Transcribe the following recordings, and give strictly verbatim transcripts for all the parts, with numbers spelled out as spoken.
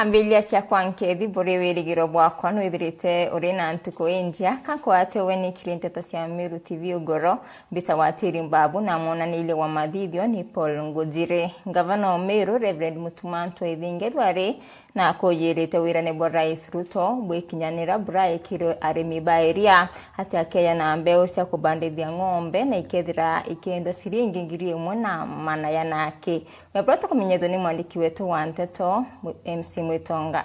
Mbilia ciakwa nkethi, buri wirigiro bwakwa nwithirite uri na ntuku injia. Kakwate uwe nikiri nteto cia Meru T V ugoro, mbita wa tiri mbabu na mwonaniria wa mathithio ni Paul Ngujiri. Ngavana o Meru, Reverend Mutumantu Ethinge rwari na kuyirite wirane bwa Rais Ruto bwikinyanira buraikirwe arimi ba iria, ati akeya na mbeu cia kubandithia ng'ombe na ikethira ikiendwa ciringi ngiri imwe na manaya nake. Webwa tukumenyethua ni mwandiki wetu wa nteto, M C Mwitonga.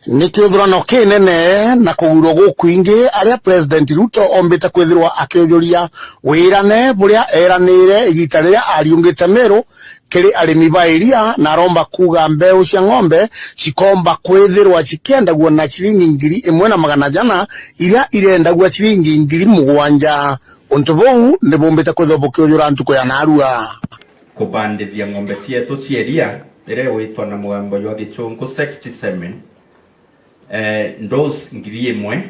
Ni kiuthurano kinene na kugurwa gukwingi aria President Ruto ombite kwithirwa akiujuria wirane buria eranire igita riria ariungite Meru kiri arimi ba iria, na aromba kuuga mbeu cia ng'ombe cikomba kwithirwa cikiendagua na ciringi ngiri imwe na magana jana, iria irendagua ciringi ngiri mugwanja. Untu buu ni bumbite kwithirwa bukiujura ntuku ya narua. Kubandithia ng'ombe cietu cia iria, iria igwitwa na mugambo jwa gichunku sexty semen, eh, dose ngiri imwe,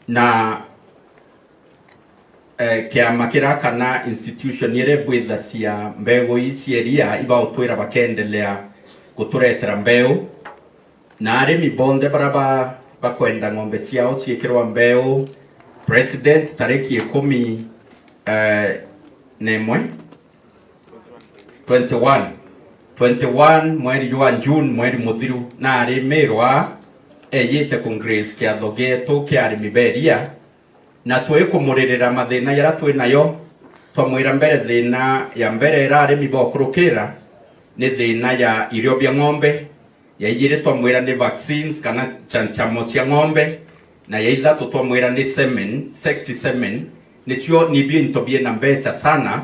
na, eh, kiama kiria kana institution iria ibwithacia mbegu ii cia iria ibautwira bakendelea guturetera mbeu, na arimi bonthe baria ba-, bakwenda ng'ombe ciao ciikirwa mbeu, President, tariki ikumi, eh, na imwe, twenty-one, twenty-one mweri jwa June, mweri muthiru, na ari Meru aa, eyite ku grace kiatho gietu kia arimi ba iria, na twikumuririra mathina jaria twi nayo. Twamwira mbere, thina ya mbere ira arimi bokurukira ni thina ya irio bia ng'ombe, ya ijiri twamwira ni vaccines kana chanchamo cia ng'ombe, na ya ithatu twamwira ni semen, sexty semen, nicio nibio into biina mbecha sana,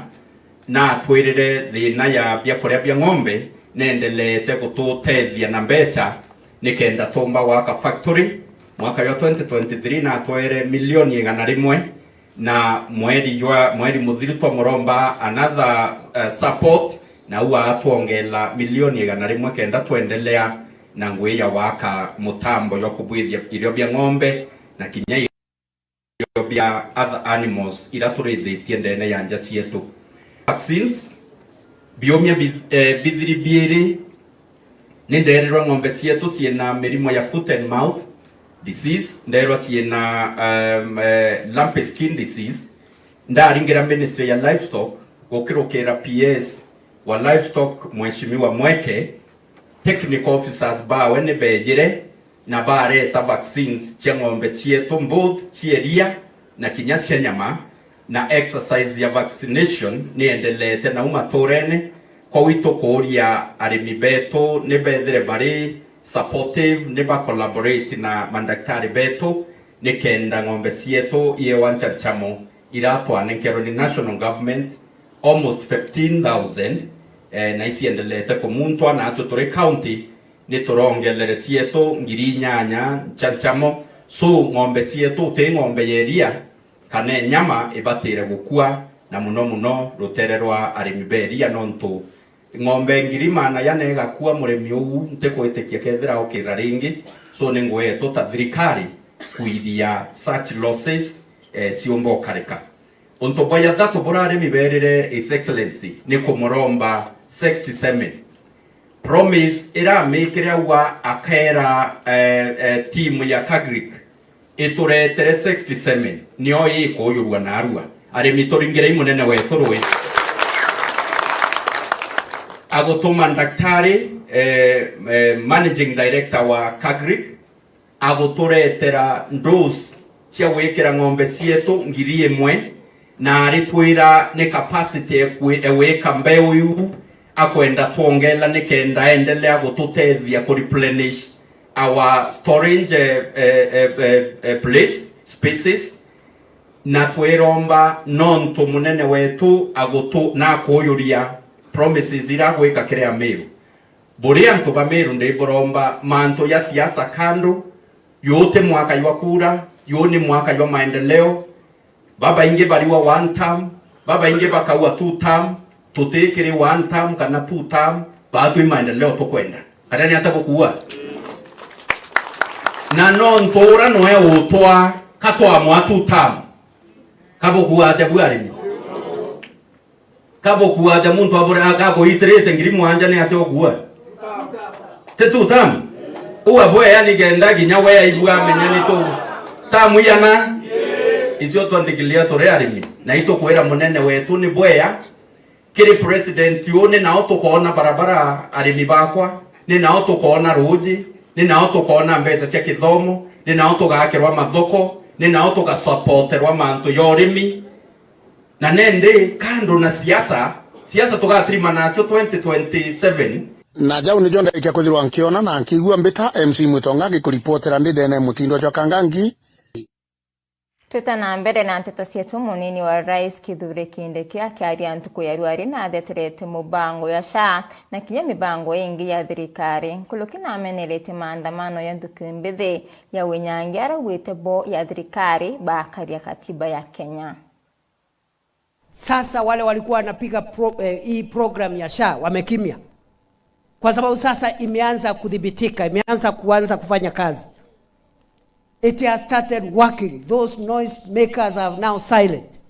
na atwirire thina ya biakuria bia ng'ombe nendeleete gututethia na mbecha nikenda tumba gwaka factory. Mwaka jwa twenty twenty-three na atwere milioni igana rimwe, na mweri jwa, mweri muthiru twamuromba another, eh, support, na uu atwongela milioni igana rimwe kenda twendelea na ngui ya gwaka mutambo jwa kubwithia irio bia ng'ombe na kinya irio bia other animals ira turithitie ndene ya nja cietu. Vaccines, biumia bi-, eh, bithiri biiri ni nderirwe ng'ombe cietu ciina mirimo ya foot and mouth disease, nderwa ciina, um, eh, lumpy skin disease. Ndaringira Ministry ya Livestock, gukirukira P S wa Livestock, Mheshimiwa Mweke, technical officers bawe ni beejire na bareta vaccines cia ng'ombe cietu, both cia iria na kinya cia nyama, na exercise ya vaccination ni endeleete nau maturene. Kwou itukuuria arimi betu ni bethire bari supportive, ni ba collaborate na mandaktari betu, nikenda ng'ombe cietu iewa nchachamo ira twanenkerwe ni national government, almost fifteen thousand, eh, na iciendeleete kumuntwa, na atu turi county ni turongelere cietu ngiri inyanya nchachamo. So, ng'ombe cietu, uti ng'ombe ya iria kana nyama ibatire gukua, na muno muno rutere rwa arimi ba iria, nontu ng'ombe ngiri maana jana igakua, murimi uu ntikwitikia kethira okira ringi. So, ni ngui yetu ta thirikari kuiria such losses, eh, ciumba ukarika. Untu bwa jathatu buria arimi berire His Excellency ni kumuromba sexty semen. Promise ira amikire aua akera, eh, eh, team ya Kagric ituretere sixty seven, nio ikuyurua narua. Arimi, turingirei munene wetu rui. Agutuma daktari, eh, eh, managing director wa Kagric, aguturetera dose cia gwikira ng'ombe cietu ngiri imwe, na aritwira ni capacity ekwi-, egwika mbeu iu akwenda twongela nikenda endelea gututethia ku replenish our storage, eh, eh, eh, eh, eh, place, spaces, na twiromba nontu munene wetu agutu-, nakuyuria promises ira agwika kiri Amiru. Buri antu ba Meru ndiburomba mantu ja siasa kando, yu ti mwaka jwa kura, yu ni mwaka jwa maendeleo. Babaingi bariwa one term, babaingi bakauga two term, tutikiri one term kana two term, baatwi maendeleo tukwenda. Kana ni ata bukuuga? Na nontu ura nwe utwa, ka twamwa two term. Ka bukua atia bu arimi? Ka bukua atia muntu abure, akakuitirite ngiri mwanja ni atia ukua? Ti two term? Uu abwea nikenda kinya we aigua amenya ni two term igana? Icio twa declare turi arimi. Na itukwira munene wetu ni bwea, kiri president uu, ni nao tukoona barabara, arimi bakwa, ni nao tukoona ruuji, ni nao tukoona mbeca cia kithomo, ni nao tugakirwa mathoko, ni nao tugasapoterwa mantu ya urimi. Na nendi kando na siasa, siasa tugatirima nacio twenty twenty seven. Na jau nijo ndarikia kwithirwa nkiona na nkigua mbita M C Mwitonga ngikuripotera ndi ndene mutindwa jwa Kangangi. Twita na mbere na nteto cietu, munini wa Rais Kithure Kindiki akiaria ntuku ya rua ri natheterete mubango ya SHA na kinya mibango ingi ya thirikari. Nkuruki namenerete maandamano ya ntuku mbithi ya winyangi, araugite bo ya thirikari bakaria katiba ya Kenya. Sasa wale walikuwa wanapiga pro, eh, hii program ya SHA wamekimya, kwa sababu sasa imeanza kudhibitika, imeanza kuanza kufanya kazi. It has started working. Those noise makers are now silent.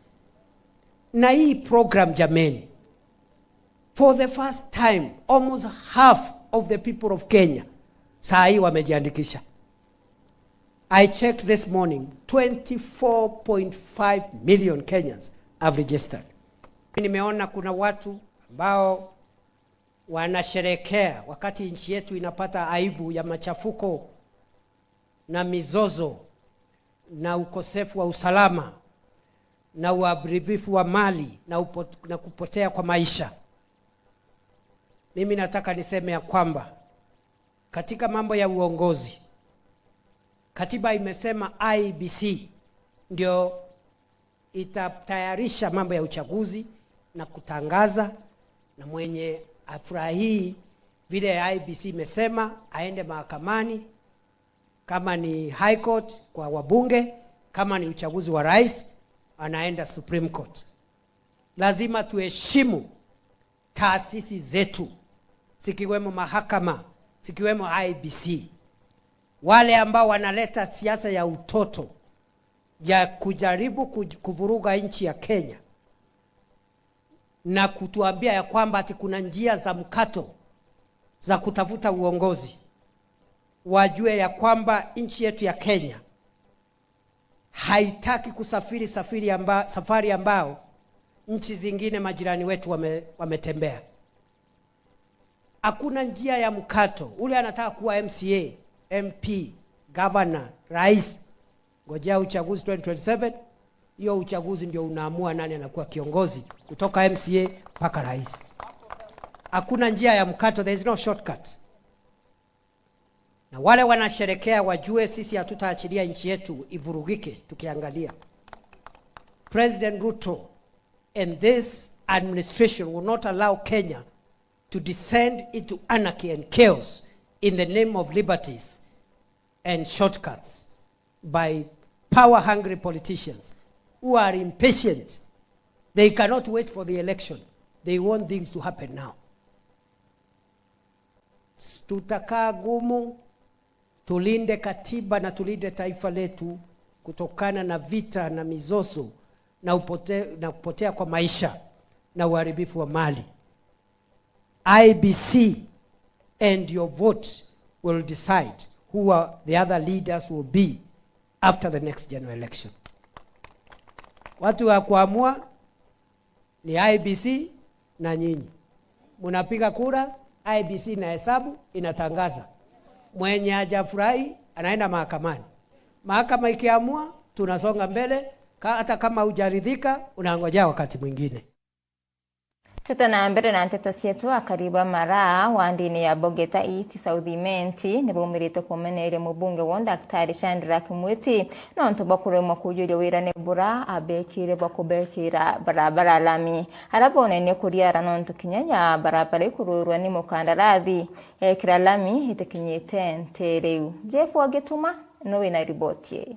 Na hii program jameni, for the first time, almost half of the people of Kenya saa hii wamejiandikisha. I checked this morning, twenty-four point five million Kenyans have registered. Nimeona kuna watu ambao wanasherekea wakati nchi yetu inapata aibu ya machafuko na mizozo na ukosefu wa usalama na uharibifu wa mali na upot-, na kupotea kwa maisha. Mimi nataka niseme ya kwamba katika mambo ya uongozi, katiba imesema I E B C ndio itatayarisha mambo ya uchaguzi na kutangaza, na mwenye afurahii vile I E B C imesema aende mahakamani, kama ni High Court kwa wabunge, kama ni uchaguzi wa rais, anaenda Supreme Court. Lazima tuheshimu taasisi zetu, zikiwemo mahakama, zikiwemo I E B C. Wale ambao wanaleta siasa ya utoto ya kujaribu kuj-, kuvuruga nchi ya Kenya na kutuambia ya kwamba ati kuna njia za mkato za kutafuta uongozi, wajue ya kwamba nchi yetu ya Kenya haitaki kusafiri safiri amba-, safari ambao nchi zingine majirani wetu wame-, wametembea. Hakuna njia ya mkato. Ule anataka kuwa M C A, M P, governor, rais, ngojea uchaguzi twenty twenty-seven. Hiyo uchaguzi ndio unaamua nani anakuwa kiongozi kutoka M C A mpaka rais. Hakuna njia ya mkato, there is no shortcut. Na wale wanasherekea wajue sisi hatutaachilia nchi yetu ivurugike tukiangalia. President Ruto and this administration will not allow Kenya to descend into anarchy and chaos in the name of liberties and shortcuts by power-hungry politicians who are impatient. They cannot wait for the election. They want things to happen now. Tutakaa ngumu, tulinde katiba na tulinde taifa letu kutokana na vita na mizozo na upote-, na kupotea kwa maisha na uharibifu wa mali. I E B C and your vote will decide who are the other leaders will be after the next general election. Watu wa kuamua ni I E B C na nyinyi. Mnapiga kura, I E B C inahesabu, inatangaza. Mwenye hajafurahi anaenda mahakamani. Mahakama ikiamua, tunasonga mbele, ka-, hata kama hujaridhika, unangojea wakati mwingine. Twite na mbere na nteto cietu, akari ba Maraa wandini ya Bogeta East South Imenti nibaumirite kumeneria mubunge wao Daktari Shadrack Mwiti nontu bwa kuremwa kujuria wira ni bura abekire bwa kubekira barabara lami. Ara bonenie kuriara nontu kinya ya barabara ikururwa ni mukandarathi ekira lami itikinyite ntere iu. Jeff Wagituma no wina riboti ii.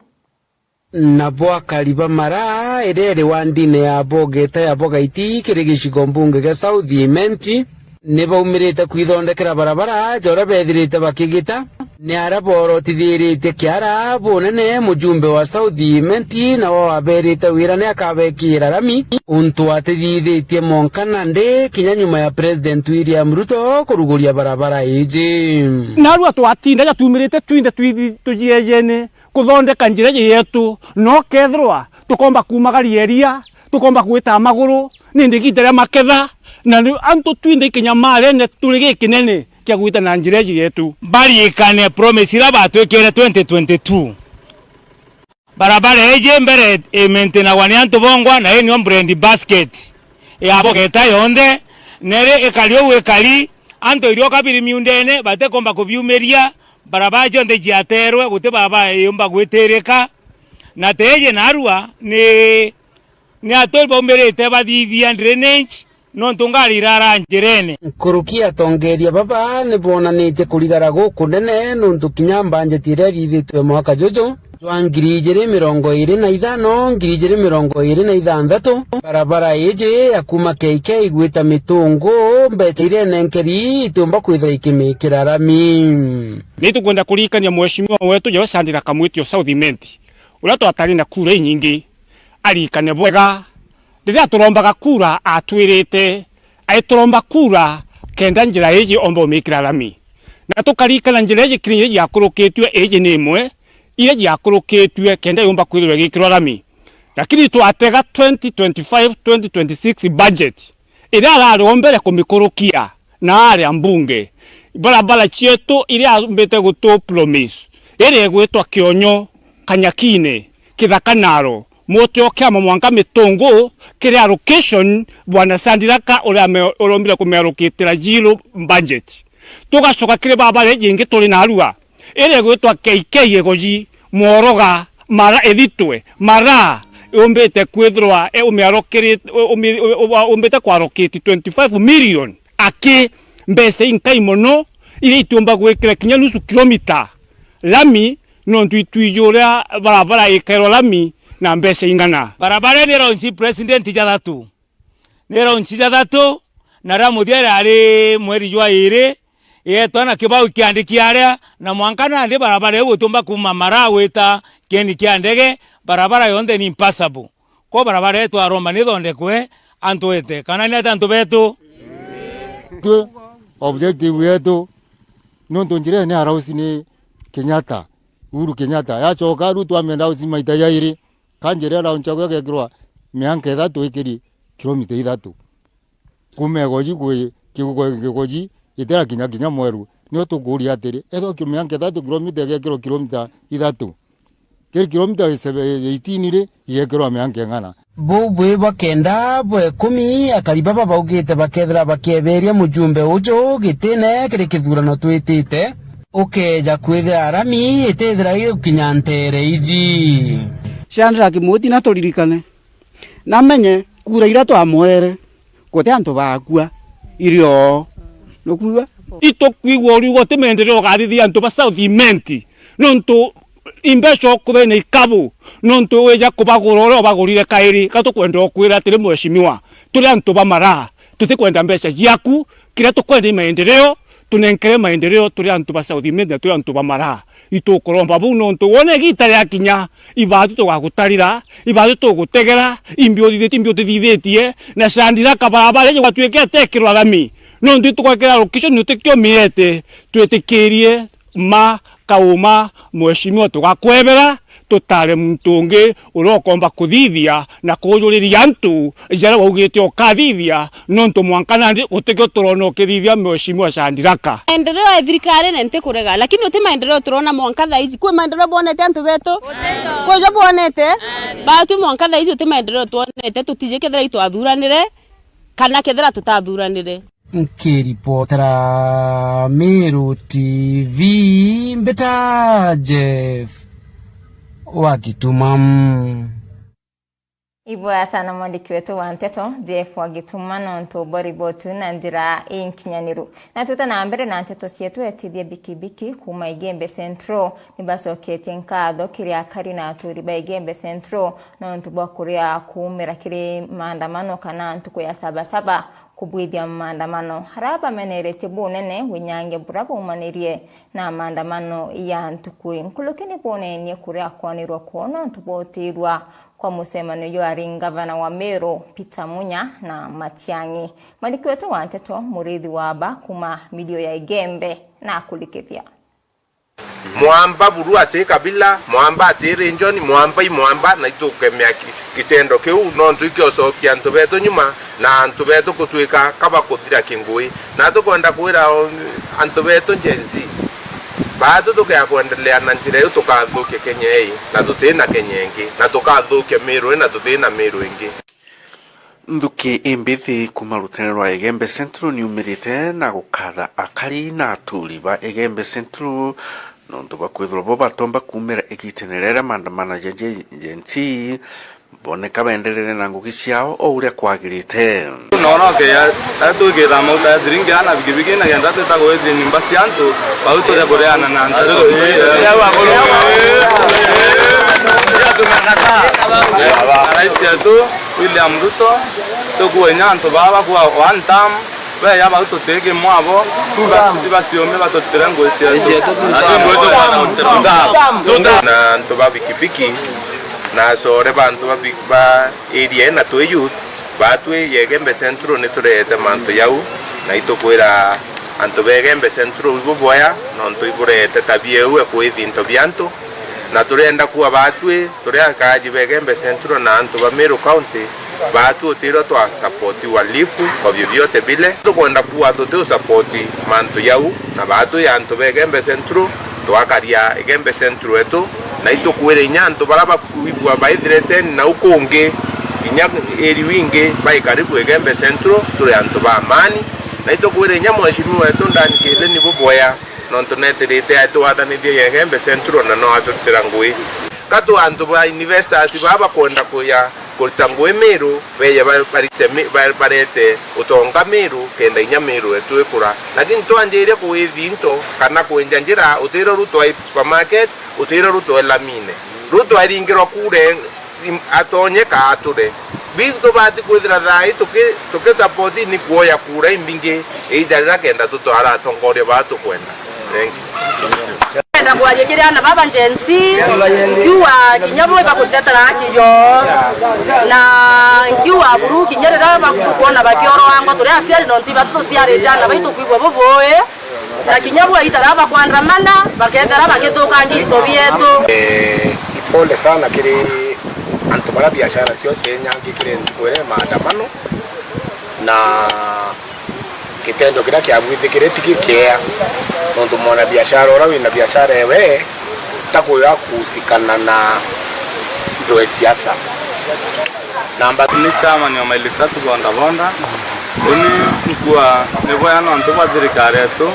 Nabo akari ba Maraa, iria iri wandine ya Bogeta ya Bogaiti kiri gicigo mbunge gia South Imenti, ni baumirite kwithondekera barabara ja uria bethirite bakigita, Ni aria borotithiritie kiara bunene, mujumbe wa South Imenti nawe waberite wira ni akabekira rami, untu atithithitie mwanka nandi kinya nyuma ya President William Ruto kuruguria barabara iji. Narua twatinda ja tumirite twinthe twithi tujiejene kuthondeka njira iji yetu, no kethirwa tukomba kuumagaria iria, tukomba gwita maguru, nindi igita ria maketha, na ni antu twinthe ikinyamarene turi gikinene kia gwita na njira iji yetu. Barikane promise iria batwikire twenty twenty-two. Barabara iji mbere imaintainagwa ni antu bongwa, na ii nio bread basket ya bogeta yonthe, neri ikari uu ikari, antu irioka biri miundene, batikomba kubiumiria, barabara cionthe ciaterwe, guti barabara iumba gwitirika, na teeji narua ni, ni aturi baumirite bathithia drainage, nontu ngari irara njirene. Nkuruki atongeria baba ni bonanitie kurigara gukunene, nontu kinya mbanjeti iria ithithitwe mwaka juju jwa ngiri ijiri mirongo iri na ithano, ngiri ijiri mirongo iri na ithanthatu, barabara iji ya kuuma K K gwita Mitungu, mbeca iria enenkeri itiumba kwithira ikimikira rami. Ni tukwenda kuririkania mheshimiwa wetu Joyce Chandira Kamwiti o South Imenti, uria twatari na kura inyingi, arikane bwega. Riria turombaga kura atwirite, aituromba kura kenda njira iji omba umikira rami. Na tukarikana njira iji kiri iria ciakurukitue, iji ni imwe iria ciakurukitue kenda yumba kwithirwa igikirwa rami. Lakini twatega twenty twenty-five, twenty twenty-six budget, iria arari o mbere kumikurukia na aria mbunge, barabara cietu iria ambite gutu promise, iria igwitwa Kionyo, Kanyakine, Kithaka Naro, muti o kiama mwanka Mitungu, kiri allocation Bwana Sandiraka uria ame-, urombire kumiarukitira zero budget. Tugacoka kiri barabara iji ingi turi narua, iria igwitwa K K Igoji, Mworoga, Mara ithitwe, Mara, yumbite kwithirwa, e, umiarukiri-, umi-, u-, u-, umbite kwarukiti twenty-five million. Aki, mbeca inkai mono, iria itiumba gwikira kinya nusu kilomita rami, nontu itwiji uria barabara ikairwa rami na mbeca ing'ana. Barabara ii ni launch president jathatu. Ni launch jathatu, na ria muthia riari mweri jwa iri, igetwa na kibau kiandiki aria, na mwanka nandi barabara iu gutiumba kuuma Mara gwita kieni kia ndege, barabara yonthe ni impassable. Ko barabara yetu aromba nithondekwe, antu ete, kana ni ati antu betu? Twi objective yetu, nontu njira ii ni arausi ni Kenyatta, Uhuru Kenyatta. Yacoka riu twamenda ausi maita jairi, ka njira ira nchagwe gekirwa mianka ithatu ikiri kilomita ithatu. Kuuma Igoji kwi Kigo-, Kigoji itira kinya kinya Mweru. Nio tukuria atiri, ethwa ki-, mianka ithatu kilomita igekirwa kilomita ithatu. Kiri kilomita seve-, eighteen ri, igekirwa mianka ing'ana. Buu bwi bwa kenda bwa ikumi, akari baba baugite bakethira bakieberia mujumbe uju gitine kiri kithurano twitite, ukeeja kwithira rami itithira igukinya nteere iji. Chandra Kimuti na turirikane. Na menye, kura iria twamwere, guti antu bakua, iri oo. Nukwigua? Itukwigua uriuga uti maendeleo ugathithia antu ba South Imenti, nontu imbeca ukuthena ikabu, nontu wija kubagura uria ubagurire kairi. Ka tukwenda ukwira atiri, mheshimiwa, turi antu ba Mara, tutikwenda mbeca ciaku, kiria tukwenda ni maendeleo, tunenkere maendeleo turi antu ba South Imenti na turi antu ba Mara. Itukuromba buu nontu wona igita riakinya, ibaatu tugagutarira, ibaatu tugutegera, imbi uthithitie, imbi utithithitie, na Chandira kabarabara iji gwatuike atekirwa rami. Nontu itugwekera location utikio miete, twitikirie ma kauma, mheshimiwa, tugakwebera, tutare muntu ungi uria ukomba kuthithia na kujuriria antu jaria waugite ukathithia, nontu mwanka nandi gutikio turona ukithithia mheshimiwa Chandiraka. Maendeleo ya thirikari ni ntikurega, lakini uti maendeleo turona mwanka thaa ici. Kwi maendeleo bwonete antu betu? Kwi jo bwonete? Batu mwanka thaa ici uti maendeleo twonete, tutiji kethira itwathuranire kana kethira tutathuranire. Nkiripotera Meru T V, mbita Jeff wa Gituma. Ibwega sana mwandiki wetu wa nteto, Jeff wa Gituma, nontu bwa riboti na njira inkinyaniru. Na twite na mbere na nteto cietu, etithia bikibiki kuuma Igembe Central nibacoketie nkatho kiri akari na aturi ba Igembe Central nontu bwa kuria kuumira kiri maandamano kana ntuku ya Sabasaba kubwithia maandamano aria bameneretie bunene winyangia buria baumanirie na maandamano ya ntuku ii. Nkuruki ni bunenie kuria kwanirwa kwona antu botirwa kwa mucemanio jwari ngavana wa Meru, Peter Munya na Matiang'i. Mwandiki wetu wa nteto, Murithi wa Aba, kuma mirio ya Igembe, na akurikithia. Mwamba buru ati kabila, mwamba ati region, mwamba i mwamba, na itukemea ki-, kitendo kiu, nontu ikiocokia antu betu nyuma, na antu betu gutuika kaba kuthira kingui. Na tukwenda kwira, um, antu betu Gen Z, baatu tukea kwendelea na njira iu, tukathukia Kenya ii, na tutina Kenya ingi, na tukathukia Meru ii, na tutina Meru ingi. Nthuki imbithi kuma rutene rwa Igembe Central niumirite na gukatha akari na aturi ba Igembe Central nontu bwa kwithirwa bo batomba kumira igitene riria maandamano ja Gen-, Gen Z boneka benderere na ngugi ciao o uria kwagirite. Nono ke ya, ya twikira mauta ya thiringi ana bikibiki na kenda twita gwithia nyumba cia antu, bau tuja kuriana na antu. Rais yetu, William Ruto, tukua inya antu baa bakua one term, beya bau tutiki mwabo, basi baciume batutire ngui cietu. Na antu ba bikibiki, na acore ba antu ba bi-, ba area ii na twi youth, baatwi ya Igembe Central ni tureete mantu jau, na itukwira antu ba Igembe Central ibuboya, nontu ibureete tabia iu ya kwithi into bia antu, na turienda kuua baatwi, turi akaaji ba Igembe Central na antu ba Meru County, baatwi utiirwa twa support uhalifu kwa vyovyote vile. Tukwenda kuua tuti u support mantu jau, na baatwi antu ba Igembe Central, twakaria Igembe Central etu, na itukwira inya antu bara bakwigua baithirete nau kungi, inya area ingi bai karibu Igembe Central, turi antu ba amani, na itukwira inya mheshimiwa wetu Dan Kiithi ni buboya, nontu netirite atwathanithia ya Igembe Central na no aturutira ngui. Ka tu antu ba investors baa bakwenda kuya kuruta ngui Meru, beje ba-, barite mi-, ba-, barete utonga Meru, kenda inya Meru etu ikura. Lakini twanjiria kuwithi into kana kwenja njira, utiro Ruto ai supermarket, utiro Ruto e lamine. Ruto aringirwa kure im-, atonye ka ature. Biu tubati kwithira thaa ii tuki-, tuki support ni kuoya kura imbingi iita riria kenda tutwara atongoria baa tukwenda. Thank you. Ndenda kwaria kiri ana baba Gen Z, nkiuga kinya bo ibakutetera haki yo. Na nkiuga buru kinya riria bakuona bakioroangwa turi aciari nontu ibatu tuciarite ana baitu kwigua bubui. Na kinya bwa ita riria bakwandamana, bakethera bagithukangia into bietu. Eh, ipole sana kiri antu baria biashara ciao cienyangikire ntuku iria ya maandamano. Na gitendo kiria kiabwithikire ti gikiea, nontu mwanabiashara uria wina biashara ewe takuya kuhusikana na ndoe siasa. Namba ni chairman wa Maili Tatu Boda Boda. Uni nkua ni bwea nontu bwa thirikari yetu,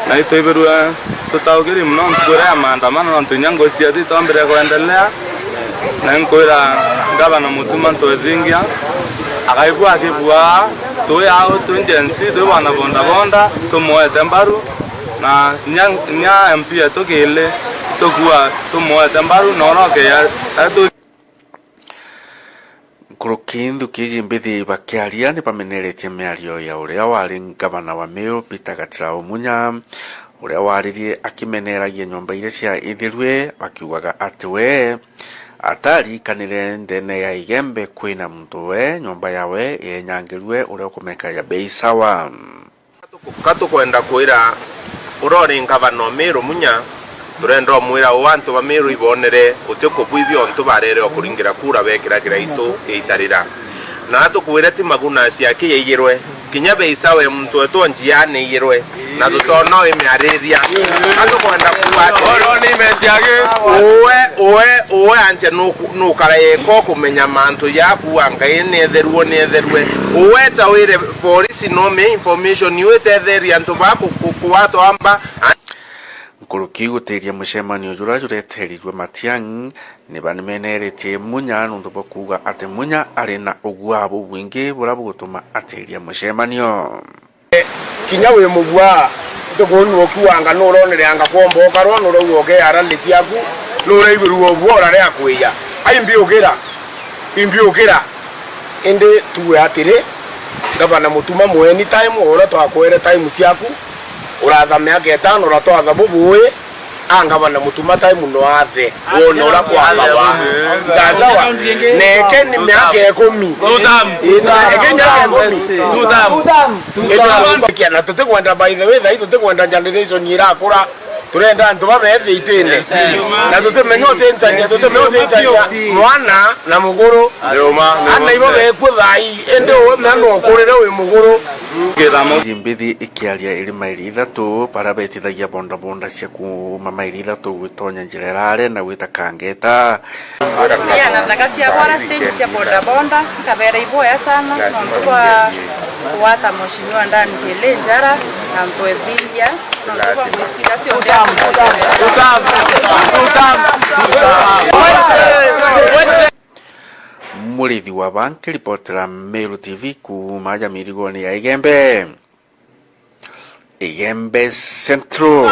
na itwibirwe tutaukiri mono ntuku iria ya maandamano, nontu inya ngui cietu itombire kwendelea. Na nkwira Gavana Mutuma ntwethingia, akaigua akibua, twi au, twi Gen Z, twi bana boda boda, tumuete mbaru, na nya, nya M P yetu Kiili, tukua tumuete mbaru, na uroke ya, etu. Nkuruki nthuki iji mbithi bakiaria ni bameneretie miario ya uria wari ngavana wa Meru Peter Gatirau Munya, uria waririe akimeneragia nyomba iria cia ithirue, akiugaga ati we atarikanire ndene ya Igembe kwina muntu we nyomba yawe yenyangirue uria ukumeka ya bei sawa. Ka tukwenda kwira uria uri ngavana o Meru Munya, turenda umwira uu antu ba Meru ibonere uti kubwithia untu barere o kuringira kura bekira kiraitu iitarira. Na atukwire ti Maguna aciaki yaiyirwe, kinya bei sawa ya muntu wetu o njiani iyirwe, na tutona wi miariria. Ka tukwenda kuuga ati uwe, uwe, uwe anje nuku-, nukara yeko kumenya mantu jaku a Ngai ni etheru, ni etherue. Uwe ta wire polisi no me information iu itetherie antu ba ku-, ku-, kuwatwa mba. Nkuruki gutiria mucemanio juria jureterirwe Matiang'i, ni bameneretie Munya nontu bwa kuuga ati Munya ari na uguaa bubwingi buria bugutuma atiria mucemanio. Kinya wi mubua, ntuku uu nuukiwanga nuronereanga kwomba ukarwa, nurauga ukeara nthi ciaku, nuraigurua ubua urarea kwiya. Ai mbiukira, imbiukira. Indi tuwe atiri, Ngavana Mutuma mwe, anytime o uria twakwere time ciaku, uratha miaka itano, uratwatha bubui, a ngavana Mutuma time no athe, wone uria kwathawa. Sawa sawa. Neke ni miaka ikumi. Ina, eke miaka ikumi. Ina, na tutikwenda, by the way, thai tutikwenda generation irakura. Turenda antu babethi itine. Na tutimenya ucenjania, tutimenya ucenjania mwana na mukuru. Ana ibo bekua thai, indi uwe mwana ukurire wi mukuru. Mbithi ikiaria iri maili ithatu, baria betithagia bondabonda cia kuuma maili ithatu gwitonya njira irare na gwita Kangeta. Pia na nthaga cia bora stage cia bodaboda, nkabera iboya sana, nontu bwa kugwata Mheshimiwa Dan Kele njara, na ntwethingia, nontu bwa mwisiga cionthe. Murithi wa Banki, ripoti ra Meru T V kuuma aja mirigoni ya Igembe. Igembe Central.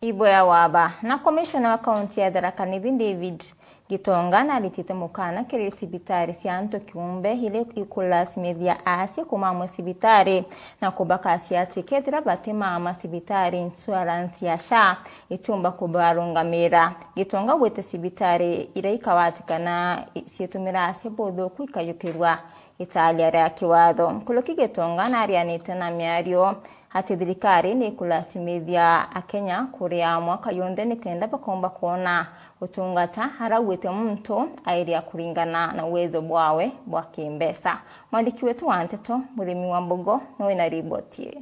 Iboya waba na komishona wa kaunti ya Tharaka Nithi David Gitonga naritite mukana kiri cibitari cia antu kiumbe iri ikulasimithia acia kuma amwe cibitari na kubakasia ati kethira batimaama cibitari, insurance ya SHA itiumba kubarungamira. Gitonga augite cibitari iria ikawatikana ciitumira acia buthuku ikajukirua italia ria kiwatho. Nkuruki Gitonga narianite na miario ati thirikari ni ikulasimithia Akenya kuria mwaka yonthe nikenda bakomba kwona utungata, araugite muntu airia kuringana na uwezo bwawe bwa kimbesa. Mwandiki wetu wa nteto, Murimi wa Mbogo, niwe na riboti ii.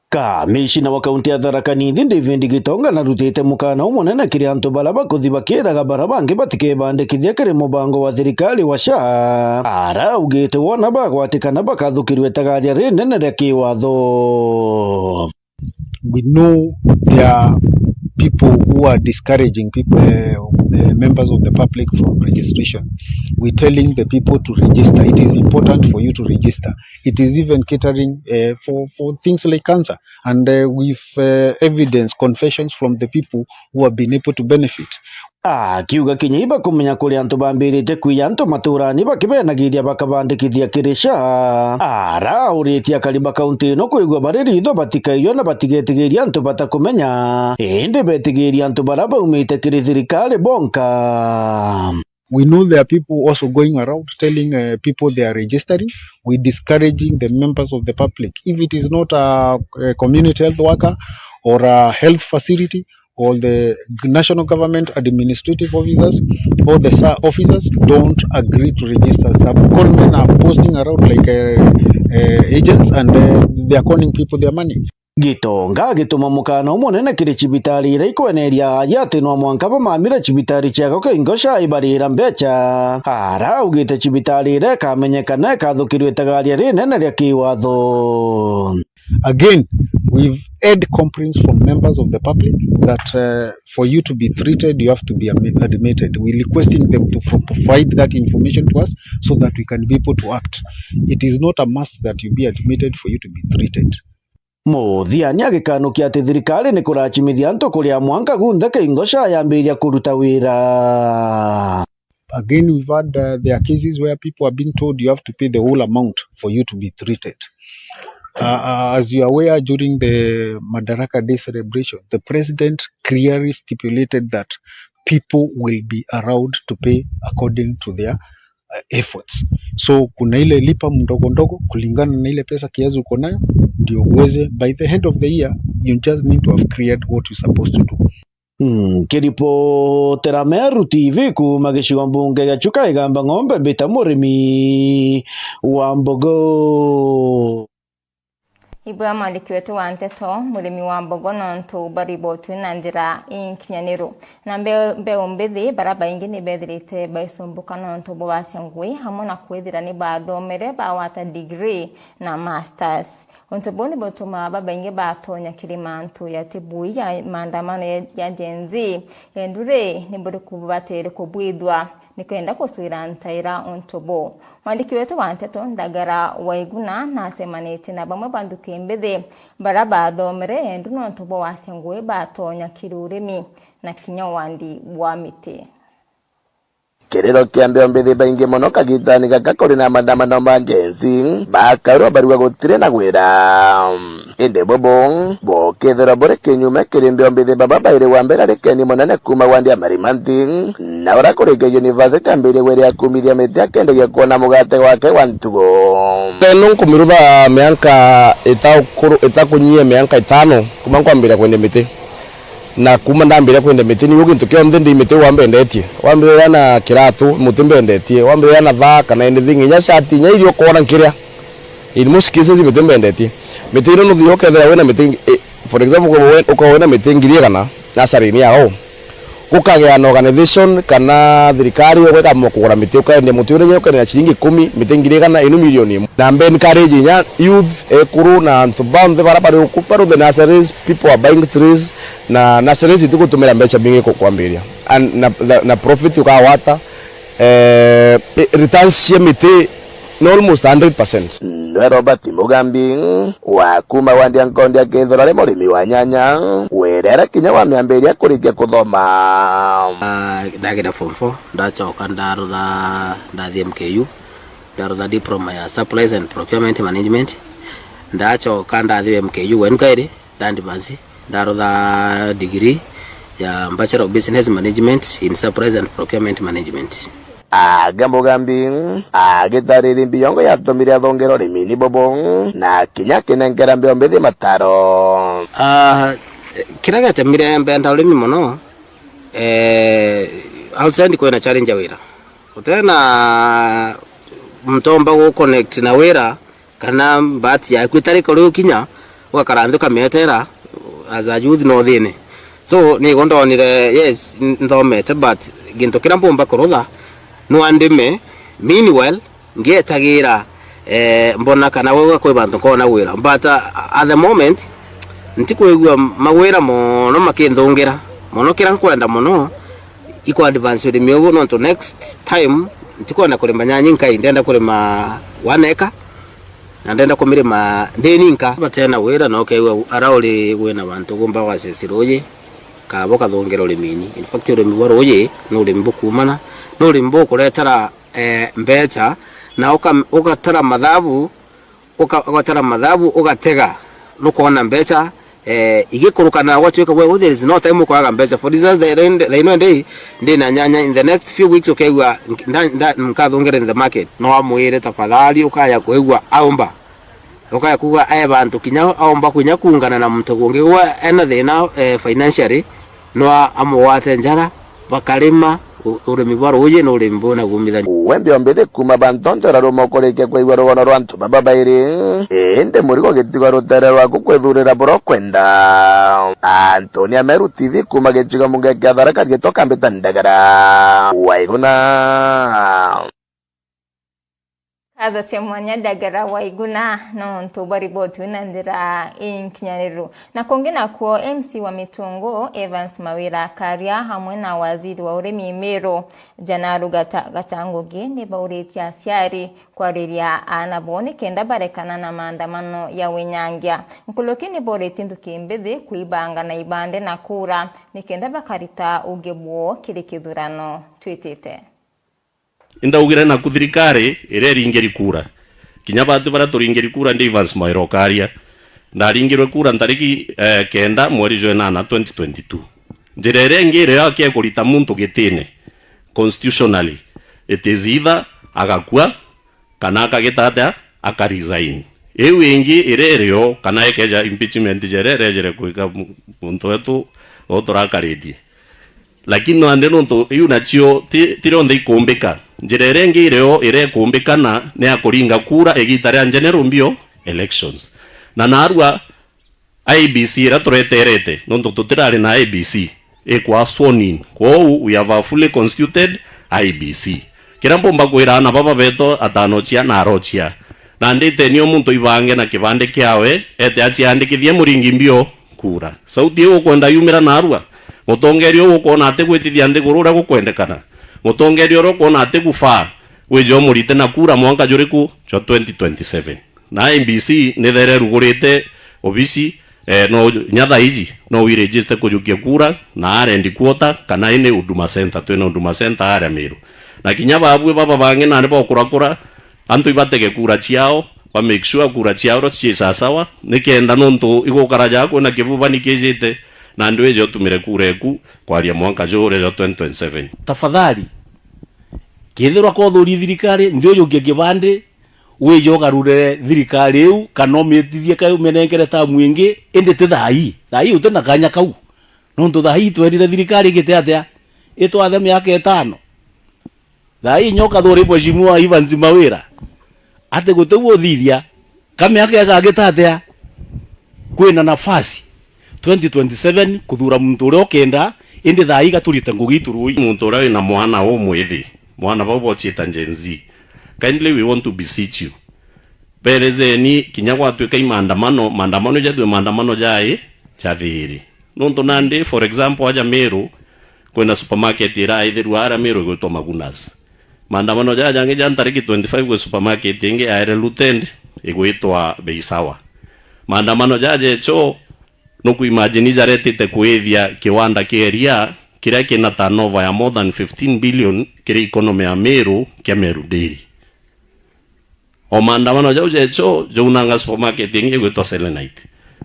Kamishina wa kaunti ya Tharaka Nithi, David Gitonga, narutite mukana umunene kiri antu baria bakuthi bakiraga baria bangi batikebandikithia kiri mubango wa thirikari wa SHA, araugite wona bagwatikana bakathukirua itagaria rinene ria kiwatho. We know there are people who are discouraging people, uh, uh, members of the public from registration. We're telling the people to register. It is important for you to register. It is even catering, uh, for, for things like cancer. And, uh, with, uh, evidence, confessions from the people who have been able to benefit. Akiuga kinya ibakumenya kuri antu bambirite kwiya antu maturani bakibenagiria bakabandikithia kiri SHA. Arauritie akari ba kaunti ino kwigua bari ritho batikaiywa na batigetigiria antu batakumenya, indi betigiria antu baria baumite kiri thirikari bonka. We know there are people also going around telling, uh, people they are registering. We discouraging the members of the public. If it is not a, a community health worker or a health facility or the national government administrative officers or the SHA officers, don't agree to register. Some con men are posting around like, uh, uh, agents and, uh, they are conning people their money. Gitonga agituma mukana umunene kiri cibitari iria ikweneria aja ati no mwanka bamamire cibitari ciao kiingo SHA ibarira mbeca. Araugite cibitari iria ikamenyekana ikathukirua itagaria rinene ria kiwatho. Again, we've had complaints from members of the public that, uh, for you to be treated, you have to be admi-, admitted. We're requesting them to pro-, provide that information to us so that we can be able to act. It is not a must that you be admitted for you to be treated. Muthiani agikanukia ati thirikari ni kuracimithia antu kuria mwanka gunthe kiingo SHA yambiria kuruta wira. Again, we've had, uh, there are cases where people are being told you have to pay the whole amount for you to be treated. Uh, uh, as you are aware, during the Madaraka Day celebration, the president clearly stipulated that people will be allowed to pay according to their, uh, efforts. So kuna ile lipa mdogo ndogo kulingana na ile pesa kiasi uko nayo, ndio uweze, by the end of the year, you just need to have cleared what you're supposed to do. Nkiripotera Meru T V kuuma gicigo mbunge gia Chuka Igamba Ng'ombe, mbita Murimi wa Mbogo. Ibwega mwandiki wetu wa nteto, Murimi wa Mbogo, nontu baribotwi na njira inkinyaniru. Na mbe-, mbeu mbithi, baria baingi ni bethirite baicumbuka nontu bwa wacia ngui, hamwe na kwithira ni bathomere, bagwata degree na masters. Untu buu ni butumaa babaingi batonya kiri mantu ya tibui ya maandamano ya, ya Gen Z. Endu ri, ni buriku bubatiri kubwithua nikenda kucwira ntaira untu buu? Mwandiki wetu wa nteto Ndagara Waiguna nacemanitie na bamwe ba nthuki mbithi baria bathomere endu nontu bwa wacia ngui batonya kiri urimi na kinya wandi bwa miti. Kiriro kia mbeo mbithi baingi mono kagitani gaka kuri na maandamano ma Gen Z, bakaurwa barua gutiri na gwira. Indi bubu bukethirwa buri kinyume kiri mbeo mbithi baba bairi, wa mbere ari Ken Munene kuuma wandi ya Marimanti, na uria kurikia university ambirie gwira kumithia miti akendagia kuona mugate gwake gwa ntugo. Teno nkumirutha mianka itakuru-, itakunyia mianka itano kuma nkwambiria kwendia miti. Na kuma ndambiria kwendia miti, niu gintu kionthe ndi miti wambendetie. Wambe na kiratu, muti mbendetie. Wambe na thaa kana anything, inya shati, inya irio ukoona nkiria. In most cases, miti mbendetie. Miti ino nuthio ukethira wina miti, eh, for example, ukorwo we-, ukorwo wina miti ngiri igana, nasari ni yao. Gukagea na organization kana thirikari, ugekamwa kugura miti, ukaendia muti uri, ukaendia na ciringi ikumi, miti ngiri igana, inu milioni imwe. Na mbe encourage inya youth, ekuru na antu bonthe bara bari uku, baru the nurseries, people are buying trees, na nurseries itigutumira mbeca bingi ku-, kwambiria. And na, na, na profit ukagwata, eh, i-, returns cia miti ni almost hundred percent. Nwe Robert Mugambi, wa kuma wandi ya Nkondi akethirwa ari murimi wa nyanya, wira era kinya wamiambiria kurikia kuthoma. Ah, ndagira form four, ndachoka ndarutha, ndathi M K U, ndarutha diploma ya Supplies and Procurement Management. Ndachoka ndathi M K U enkairi, nda advance, ndarutha degree ya Bachelor of Business Management in Supplies and Procurement Management. Aga Mugambi agitariria mbiongo yatumire athongera urimi ni bubu, na kinya akinenkera mbeo mbithi mataro. Ah, kiria giatumire mbenda urimi mono, eh, outside kwina challenge ya wira. Utena muntu omba gu connect na wira, kana mbati yaku itari kuri ukinya, ugakara nthi ukamietera as a youth no thine. So, nigo ndonire, yes, n-, nthomete, but gintu kiria mpumba kurutha, no andime, meanwhile, ngietagira, eh, mbona kana gwe kwi bantu nkona gwira. But, uh, at the moment, ntikwigua magwira mono makinthungira. Mono kiria nkwenda mono, iku advance urimi ubu, nontu next time ntikwenda kurima nyanya inkai, ndenda kurima one acre, na ndenda kumirima ndi ninka. Batena wira, na ukeigua ara uri wina bantu gumba gwaceci ruuji, kaba ukathongera urimini. In fact, urimi bwa ruuji ni urimi bukumana, ni urimi bukuretera, eh, mbecha, na uka-, ugatara mathabu, uka-, ugatara mathabu, ugatega, nukwona mbecha, eh, igikuruka na gwatuika gwe, there is no time ukwaga mbecha. For instance, the, the, the, ino day, ndi na nyanya, in the next few weeks, ukeigua nda-, nda-, nkathungire in the market. No amwire, tafadhali, ukaya kwigua aumba. Ukaya kuga e bantu kinya aumba kunya kuungana na muntu kungi gwa ena thina, eh, financially, no a-, amugwate njara, bakarima, u-, urimi bwa ruuji ni urimi bwina kuumithania. We mbio mbithi kuma bantu onthe uraruma ukurikia kwigua rugono rwa antu baba bairi, indi murigo gitigwa rutere rwaku kwithurira buria ukwenda. Antonia Meru T V kuma gicigo munge kia Tharaka, riitwa Kambita Ndagara Waiguna. Nkatho cia mwanya Ndagara Waiguna nontu bwa riboti na njira inkinyaniru. Na kungi nakuo, M C wa Mitungu, Evans Mawira Karia, hamwe na waziri wa urimi Meru, Jana Rugata Gacha Ngugi, ni bauritie aciari kwariria aana bo nikenda barekana na maandamano ya winyangia. Nkuruki ni bauritie nthuki mbithi kwibanga na ibande na kura nikenda bakarita uge bwo kiri kithurano twitite. Indaugire naku thirikari iria iringiri kura. Kinya batu baria turingiri kura ndi Evans Mawira Okaria. Ndaringirwe kura ntariki, eh, kenda mweri jwa inana twenty twenty-two. Njira iria ingi irio akia kurita muntu gitine constitutionally, it is either agakua kana akagita atia, aka resign. Iu ingi iria irio kana ikeja impeachment jere irejere kwika mu-, muntu wetu uturakaritie. Lakini nandi nontu iu nacio ti, ti rionthe ikumbika. Njira iria ingi irio iria ikumbikana ni ya kuringa kura igita ria general mbio elections. Na narua I E B C iria tureterete, nontu tutirari na I E B C, ikwa sworn in. Kwou, we have a fully constituted I E B C. Kiria mpumba kwira aana baba betu atanochia na arochia. Nandi iteni o muntu ibange na kibande kiawe, ete aciandikithie muringi mbio kura. Sauti iu ukwenda yumira narua? Mutongeria uyu ukwona atigwitithia nthiguru uria gukwendekana? Mutongeria uria ukwona atigufaa wije umurite na kura mwanka juriku? Jwa twenty twenty-seven. Na I E B C ni there rugurite obici, eh, no nya thaa iji no wiregister kujukia kura na arendi kuota kana ini Huduma Center, twina Huduma Center aria Meru. Na kinya babue baba bangi nandi bokurakura, antu ibatege kura ciao, ba make sure kura ciao ro cii sasawa, nikenda nontu igukara ja kwina kibubani kijite, nandi wije utumire kura eku kwaria mwanka juria jwa twenty twenty-seven. Tafadhali, kethirwa kothuri thirikari, nthi ujukie kibandi, wije ugarurire thirikari iu, kana umitithie kai uminenkere tamu ingi, indi ti thaa ii. Thaa ii uti na kanya kau. Nontu thaa ii twerire thirikari igite atia? Itwathe miaka itano. Thaa ii nyoka thuri Mheshimiwa Evans Mawira, ati guti u uthithia, ka miaka igagita atia? Kwina nafasi twenty twenty-seven kuthura muntu uria ukenda, indi thaa ii gaturite ngugi itu rui. Muntu uria wina mwana umwithi, mwana bau bociita Gen Z, kindly we want to beseech you, berezeni kinya gwatuika i maandamano, maandamano jathue maandamano jai jathiri. Nontu nandi, for example, aja Meru, kwina supermarket iraithirua aria Meru igwitwa Magunas. Maandamano jaja jangi ja ntariki twenty-five gwi supermarket ingi yaere looted igwitwa Bei Sawa. Maandamano jaja echo, nukuimagine jaretite kwithia kiwanda kia iria kiria kina turnover ya more than fifteen billion kiri economy ya Meru kia Meru Dairy. O maandamano jau jecho jaunanga supermarket ingi igwitwa Selenite.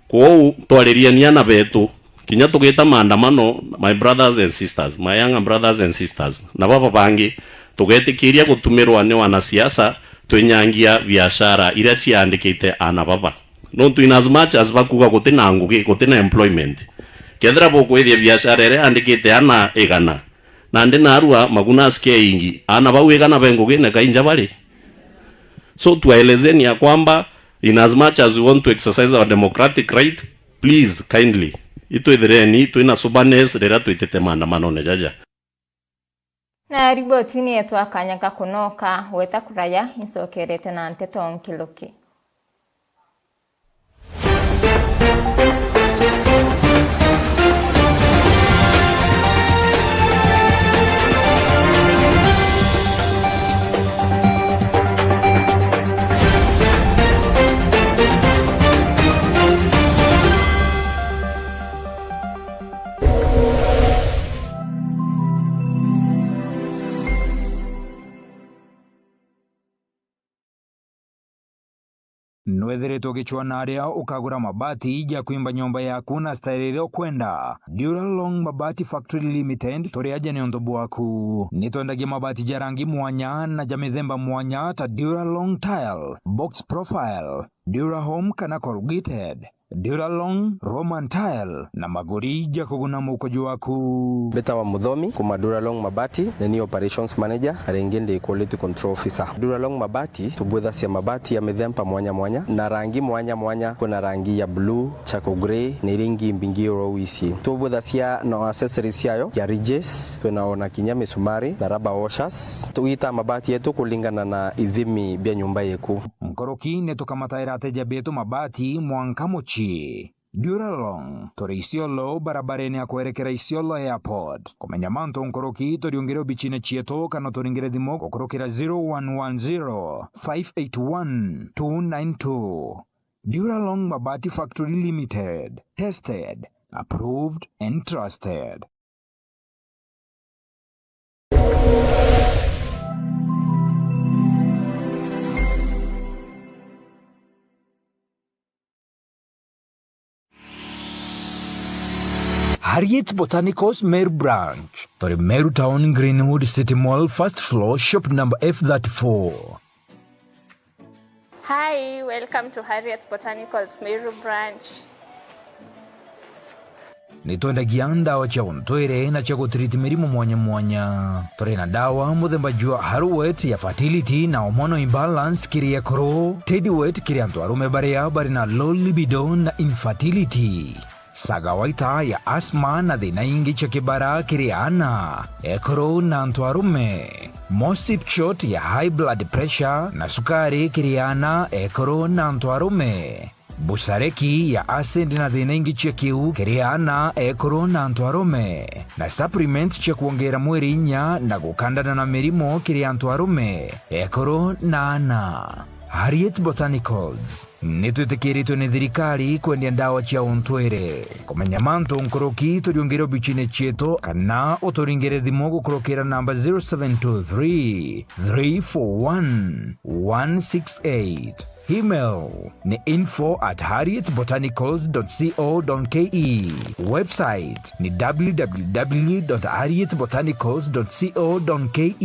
Kwou twaririania na betu, kinya tugita maandamano, my brothers and sisters, my younger brothers and sisters, na baba bangi, tugetikiria gutumirwa ni wanasiasa twinyangia biashara iria ciandikite ana baba. Nontu in as much as bakuga guti na ngugi, guti na employment, kethira bukwithia biashara iria yandikite ana igana, nandi narua Magunas keingi, ana bau igana be ngugine kainja bari? So tuwaelezeni ya kwamba, in as much as we want to exercise our democratic right, please, kindly, itwithireni twina soberness riria twitite maandamanone jaja. Na riboti ni yetu akanya ga kunoka, weta kuraya, incokerete na nteto nkiluki. Nwethiritwe ugicwaa na aria ukagura mabati ja kwimba nyomba yaku na style iria ukwenda? Duralong Mabati Factory Limited turi aja niuntu bwaku. Nitwendagia mabati ja rangi mwanya na ja mithemba mwanya ta Duralong Tile, Box Profile, Durahome kana Corrugated. Duralong, Roman Tile, na maguri ja kuguna muko jwaku. Mbitawa Muthomi, kuma Duralong Mabati, ni ni Operations Manager, na ringi ndi Quality Control Officer. Duralong Mabati, tubwithacia mabati ya mithemba mwanya mwanya, na rangi mwanya mwanya, kwina rangi ya blue, charcoal grey, na iria ingi mbingi oro wisi. Tubwithacia na accessories ciayo, ya ridges, kwina ona kinya misumari, na rubber washers. Tugitaa mabati yetu kulingana na ithimi bia nyumba yeku. Nkuruki ni tukamataira ateja betu mabati mwanka mucii. Duralong, turi Isiolo, barabarene ya kwerekera Isiolo Airport. Kumenya mantu nkuruki, turiungire obicine cietu kana turingire thimu gukurukira zero one one zero, five eight one, two nine two. Duralong Mabati Factory Limited. Tested, approved and trusted. Harriet Botanicals Meru Branch. Turi Meru Town, Greenwood City Mall, first floor, shop number F thirty-four. Hi, welcome to Harriet's Botanicals Meru Branch. Nitwendagia ndawa cia untwire na cia gutreat mirimo mwanya mwanya. Turi na ndawa muthemba jwa Haruwet ya fertility na hormonal imbalance kiri ekuru, Tediwet kiri antu arume baria bari na low libido na infertility. Sagawaita ya asthma na thina ingi cia kibara kiri aana, ekuru na antu arume. Mosipchot ya high blood pressure na sukari kiri aana, ekuru na antu arume. Busareki ya acid na thina ingi cia kiu kiri aana, ekuru na antu arume. Na supplement cia kwongera mwiri inya na gukandana na mirimo kiri antu arume, ekuru na aana. Harriet Botanicals. Ni twitikiritwe ni thirikari kwendia ndawa cia untwire. Kumenya mantu nkuruki, turiungire obichine cietu kana uturingire thimu gukurukira namba zero seven two three, three four one, one six eight. Email ni info at harriet botanicals dot co dot ke. Website ni w w w dot harriet botanicals dot co dot ke.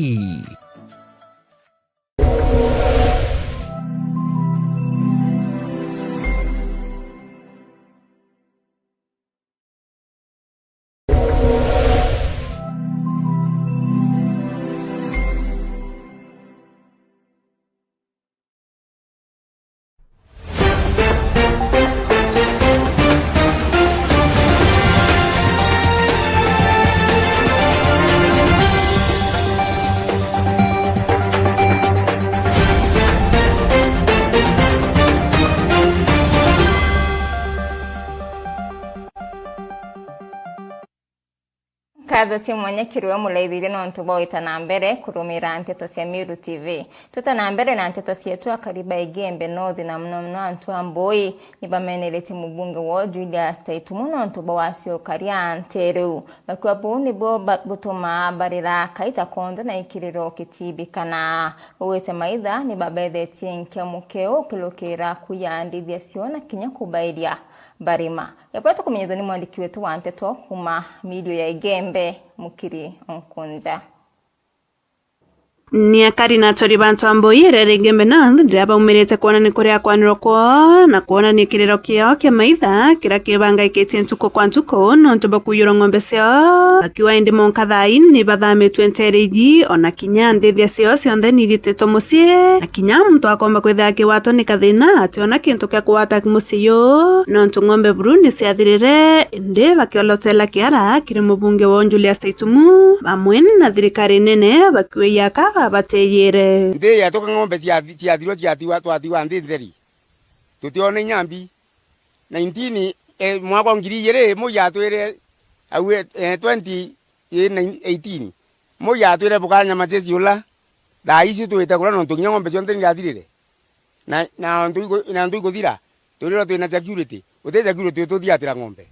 Nkatho cia mwanya kiri we muraithiria nontu bwa gwita na mbere kurumira nteto cia Meru T V. Twita na mbere na nteto cietu, akari ba Igembe North na muno muno antu a Mbui ni bameneretie mubunge woo Julius Taitumu nontu bwa wacio ukaria nteere u. Bakiuga buu nibwo ba-, butumaa barira kaita konthe na ikiriro gitibikana. Ugwite maitha ni babethetie nkia mukeo ukirukira kuya ndithia cio na kinya kubairia barima. Riboti kumenyithua ni mwandiki wetu wa nteto kuuma mirio ya Igembe, Mukiri Nkunja. Ni akari na aturi ba antu a Mbui iria ri Igembe North riria baumirite kwonania kuria kwanirwa kwoo na kwonania kiriro kiao kia maitha kiria kibangaikitie ntuku kwa ntuku nontu bwa kuiyurwa ng'ombe ciao. Bakiuga indi monka thaa ii ni bathamitue nteere iji, ona kinya ndithia ciao cionthe ni irititwe mucii, na kinya muntu akomba kwithira akigwatwa ni kathina ationa kintu kia kugwata mucii juu, nontu ng'ombe buru ni ciathirire, indi bakiolotela kiara kiri mubunge woo Julius Taitumu, bamwe na thirikari nene bakiuga aka babateyire. Nthi yetu ka ng'ombe ciathi-, ciathirwa ciatiwa, twatiwa nthi ntheri. Tutiona inya mbi. Nineteen, eh, mwaka wa ngiri igiri, Moi atwire, au, eh, twenty eighteen. Moi atwire bukanyama ceci ula, thaa ici twite kura nontu kinya ng'ombe cionthe ni irathirire. Na, na ntu iku-, na ntu ikuthira, turirwa twina security. Uti security ututhiatira ng'ombe.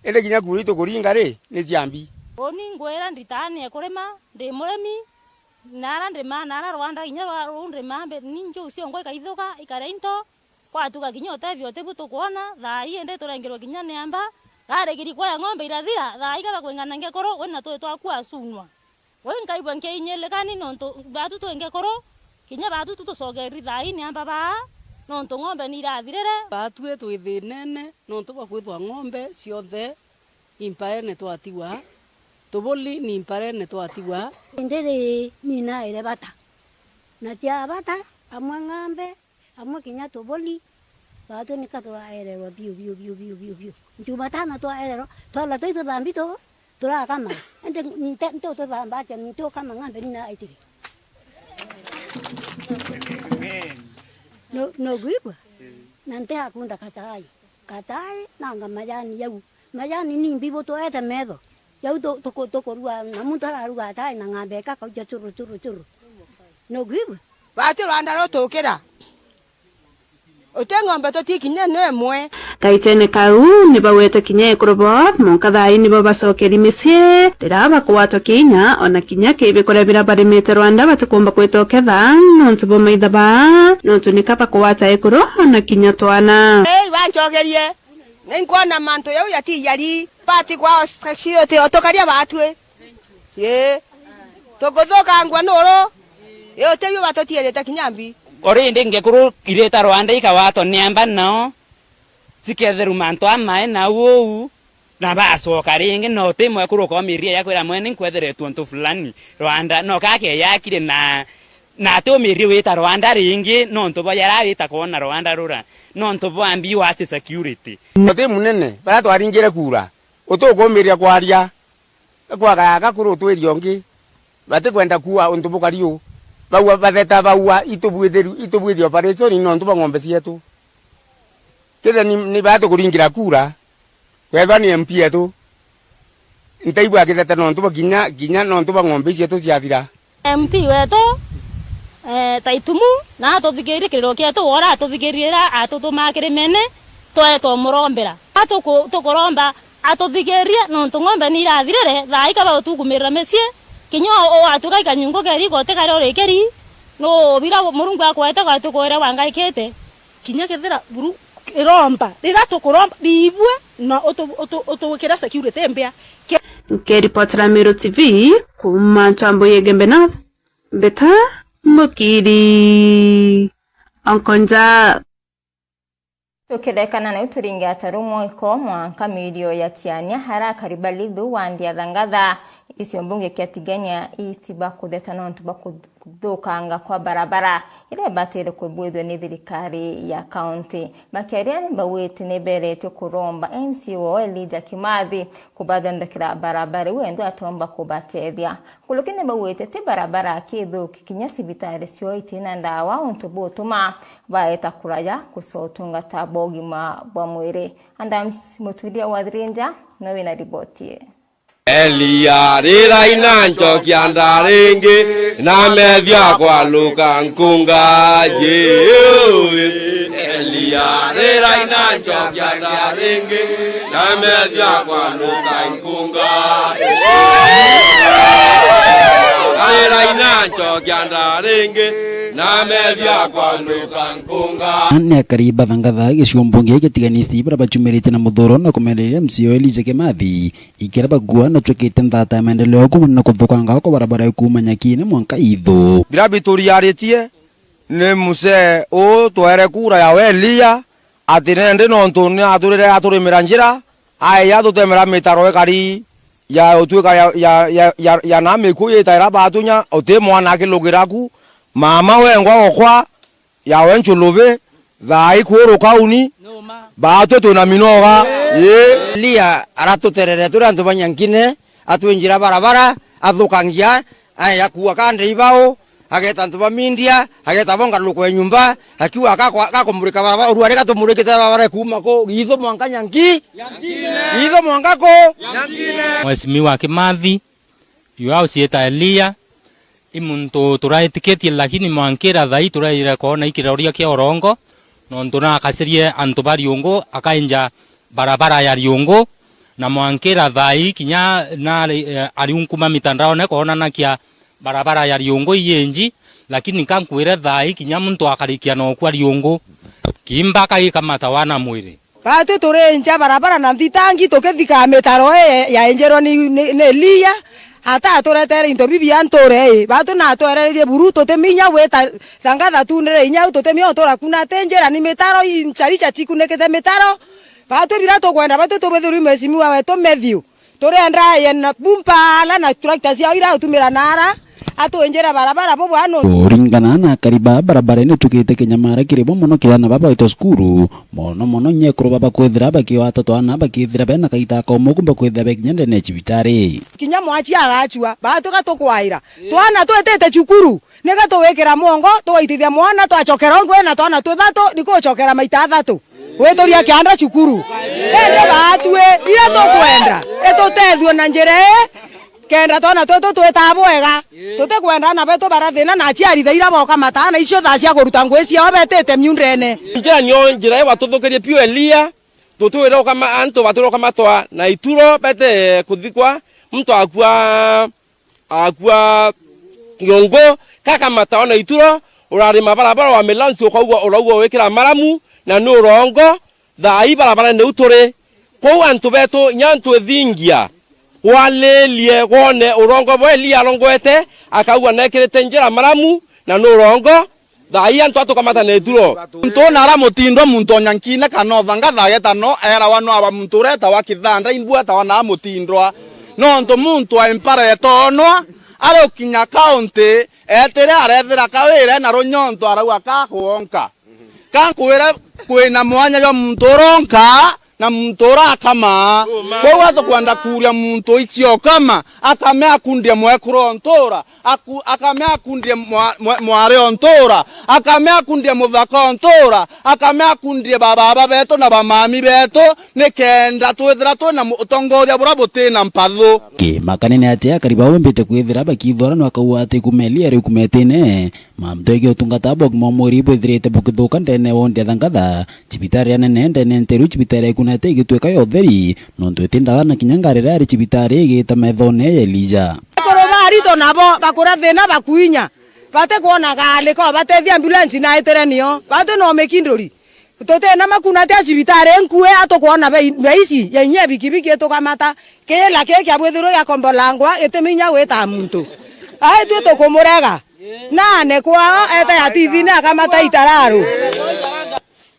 Indi kinya kura itukuringa ri, ni cia mbi. Uni ngwira nditaania kurima, ndi murimi, nara ndima, nara rwanda kinya rwa, ruu ndima, mbe-, ni njuu ciongwa ikaithuka, ikaria into, kwatuga kinya utethio utibu tukwona, thaa ii indi turengerwe kinya ni amba, gari kirikwa ya ng'ombe irathira, thaa ii kaba kwingana ngekuru, wi na tui twaku acunwa. Ui nkaigua nkiinyilikani nontu baatu twi ngekuru, kinya baatu tu tucokeri thaa ii ni amba baa, nontu ng'ombe ni irathirire. Baatui twi thiinene nontu bwa kwithwa ng'ombe cionthe imparene twatigwa, tubuli ni imparene twatigwa. Indi ri, ni naire bata, na tia bata, amwe ng'ambe, amwe kinya tubuli, baatu nika turaererwa biu, biu, biu, biu, biu, biu. Njumatano twaererwa, twala twi tuthambi tu, turakama. Indi nte-, nti ututhamba atia, nti ukama ng'ambe ni naitire. No, no gwigua? Na nti akunda katai. Katai, nanga majani jau. Majani ni mbi butwete metho. Jau tu-, tuku-, tukurua, na muntu araruga atai na ng'ambe ikakauja churu, churu, churu. No gwigua? Bati rwanda rutukira. Uti ng'ombe tuti kinya no imwe. Kaitene kau, ni bagwete kinya ekuru bo, monka thaa ii nibo bacokeri micii, riria bakugwatwa kinya, ona kinya kibikore biria barimite rwanda batikumba kwita uketha, nontu bwa maitha baa, nontu nika bakugwata ekuru, ona kinya twana. Ei, bancokerie. Ninkwona mantu jau jatijari, bati kwao security, o tukaria baatui. Ii. Tukuthukangua nuru? Ii, utibio batutiirite kinya mbi. Ori indi ngekuru irita rwanda ikawatwa ni amba nao, ciketherwa mantu a mai na uu, na bacoka ringi, na uti mwekuru ukomiria yakwira mwene nkwetheretwe untu fulani. Rwanda, no kakeyakire na, na ati umirie wita rwanda ringi, nontu bwa yara wita kwona rwanda rura, nontu bwa mbi wasi security. Uti munene, baria twaringire kura, utukumiria kwaria, kwagaya gakuru utwiria ungi, batikwenda kuua untu bukari uu. Baua batheta, baua itubwithiru-, itubwithia operation nontu bwa ng'ombe cietu. Kethira ni, ni baa tukuringira kura, wethwa ni M P yetu, ntaigua akitheta nontu bwa kinya, kinya nontu bwa ng'ombe icietu ciathira. M P wetu, eh, ta itumu, na atuthikirie kiriro kietu, wora atuthikirie ira atutumaa kirimene, twae twamurombera. Atuku-, tukuromba atuthikirie, nontu ng'ombe ni irathirire, thaa ii kaba utukumirira micii, kinya u-, ugatuika ikanyungu keri igoti karia urikiri, nu bira Murungu akwete gwatukuire wangaikite. Kinya kethira buru iromba, riria tukuromba, riibue na utu-, utu-, utugwikira security mbia. Ke- Nkiripotera Meru T V kuuma Ntwambo Igembe North, Mbeta Mukiri. Onkonja. Tukirekana nau turinge ataru mwiko mwanka mirio ya Tiania arakari Balithu wa Ndiathangatha, icio mbunge kia Tigania East bakutheta nontu bwa kuthukanga kwa barabara iria ibatire kubwithua ni thirikari ya kaunti. Bakiaria ni bauite ni beretio kuromba M C A wao Elijah Kimathi kubathondekera barabara iu endo atomba kubatethia. Nkuruki ni bauite ti barabara ki ithuki, kinya cibitari cio itina ndawa, untu butuma baeta kuraya kucoa utungata bwa ugima bwa mwiri. Adams Muturia wa Thirinja no wina riboti ii. Elia, rira ina nchokia nda ringi, na methia kwaluka nkunga, Jiu. Elia, rira ina nchokia nda ringi, na methia kwaluka nkunga. Rira ina nchokia nda ringi, na methia kwaluka nkunga. Ni akari bathangatha gicigo mbunge gia Tigania East baria bachumirite na muthuro na kumereria M C A Elijah Kimathi, ikira bagua na twikite nthata ya maendeleo kumana na kuthukanga kwa barabara ya kuuma Nyakine mwanka Ithu. Biria bituriaritie ni mzee uu twaere kura ya Elia, ati nendi nontu ni aturire aturimira njira, aeja atutemera mitaro ikari ya utwika ya, ya, ya, ya, ya na miku yitaira batunya, uti mwana akilugira ku, mama wengwa okwa, yawe nchulubi, thaa ii kuru kauni, baatwe twina minoga. Ii. Elia aratuterere turi antu ba Nyankine, atwinjira barabara, athukangia, aeja kuua kande ibao, ageta antu ba media, ageta bo ngarurukwe nyumba, akiuga gakwa-, gakumurika barabara, uruari gatumurikite barabara ikuuma ku, Githu mwanka Nyanki? Githu mwanka ku? Mheshimiwa Kimathi, you are Elia, i muntu turaitikitie, lakini mwankira thaa ii turaire koona i kiroria kia urongo, nontu naakacirie antu ba Riungu, akainja barabara ya Riungu, na mwankira thaa ii kinya nari, eh, ariunkuma mitandaone koonanakia barabara ya Riungu iyinji, lakini ka nkwire thaa ii kinya muntu akarikia nokua Riungu, kiimba kaikamata wana mwiri. Baatwi turi nja barabara na nthitangi tukithikaa mitaro ii yaenjerwe ni, ni, ni Elia, ata aturetere into bibia nture ii. Baatwi na atwerererie buru tutiminya gwita Thangatha tunire inya au tutiminya utura kuna ati njira ni mitaro i ncharicha chikunikite mitaro. Baatwi bira tukwenda baatwi tubithirwe mheshimiwa wetu Matthew. Turenda aye na bumpa ala na tractor ciao ira utumira nara, atwinjire barabara bubwa no. Kuringana na akari ba barabara ni tukite kinyamara kiri bo mono kiri ana baba baitwa cukuru, mono mono nyekuru baba kwithira bakioata twana bakithira bena kaita ka umoku bakwithira bekinya ndene ya cibitari. Kinya mwachi agachua, baatwi gatukwaira. Twana twitite cukuru, niga tugwikira mwongo, tugaitithia mwana, twachokera ungi wina twana tuthatu, nikuchokera maita athatu. Gwituria kianda cukuru. Indi baatwi, ira tukwenda, itutethue na njira ii, kenda twana twetu twitaa bwega. Tutikwenda ana betu barathina na aciari thaira boka mataa na icio thaa cia kuruta ngui ciao betite miundene. Njira nio njira ibatuthukirie piu Elia, tutwire ukama-, antu batwire ukamatwa na ituro bete kuthikwa, muntu akua akua Riungu, kakamata ona ituro, urarima barabara wa milansi ukaugua, uraugua wikira maramu, na ni urongo, thaa ii barabara niu turi. Kwou antu betu, inya antu ithingia, walilie, wone urongo bwa Elia arongwete, akaugua nekirite njira maramu, na ni urongo, thaa ii antu atukamata na ituro. Muntu una ara mutindwa muntu o Nyankine kana o Thangatha ageta no, erawa no aba muntu uretawa Kithanda, imbua etawa na mutindwa. Nontu muntu a Impara etoonwa, ari ukinya kaunti, etire arethira kawire na runyonto arauga ka kuonka. Ka nkwire kwina mwanya jwa muntu uronka na muntu urakama. Kwou atukwenda kuuria muntu icio ukama, akame akundie mwekuru o ntura, aku-, akame akundie mwa-, mwa-, mwari o ntura, akame akundie muthaka o ntura, akame akundie bababa betu na bamami betu, nikenda twithira twina mu-, utongoria buria butina mpathu. Kimakania ni ati akari bau bambite kwithira bakithuranwa akauga ati kuma Elia ari ukumetine, Mantu jegie utungata bwa ugima wa mwiri bwithirite bukithuka ndene ya wondi ya Thangatha, cibitari ya nene ndene nteru cibitari ya Ikunate igitwika ya utheri, nontu iti ndawa na kinya ngari iria yari cibitari igita methone ya Elija. Akuru ba Arito nabo bakura thina bakuinya, bati kwona gaari ko batethia ambulance na itire nio, bati no mikinduri. Tuti na Makunate a cibitari nkue, atukwona bei, bei ici ya inya bikibiki itukamata, kiila kii kia bwithirwe giakombolangwa gitiminya gwita muntu. Ai twi tukumurega. Nane kwao ete ya T V ni akamata itararu.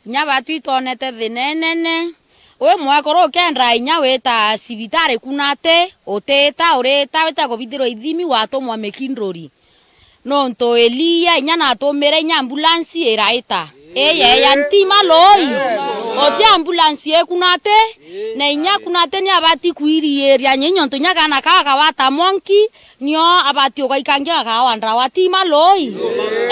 Inya batwi itonete thina inene. Wi mwekuru ukenda inya wita cibitari Kunate, utita, urita, wita kubithirwa ithimi, watumwa mikinduri. Nontu Elia inya natumire inya ambulance iraita. Ii yeya ntima loi. Uti ambulance ikunate, na inya Kunate ni abati kwiriiria nyi nontu inya kana kaa kawata monki, nio abati ugaikangia gakawa ndawa tima loi.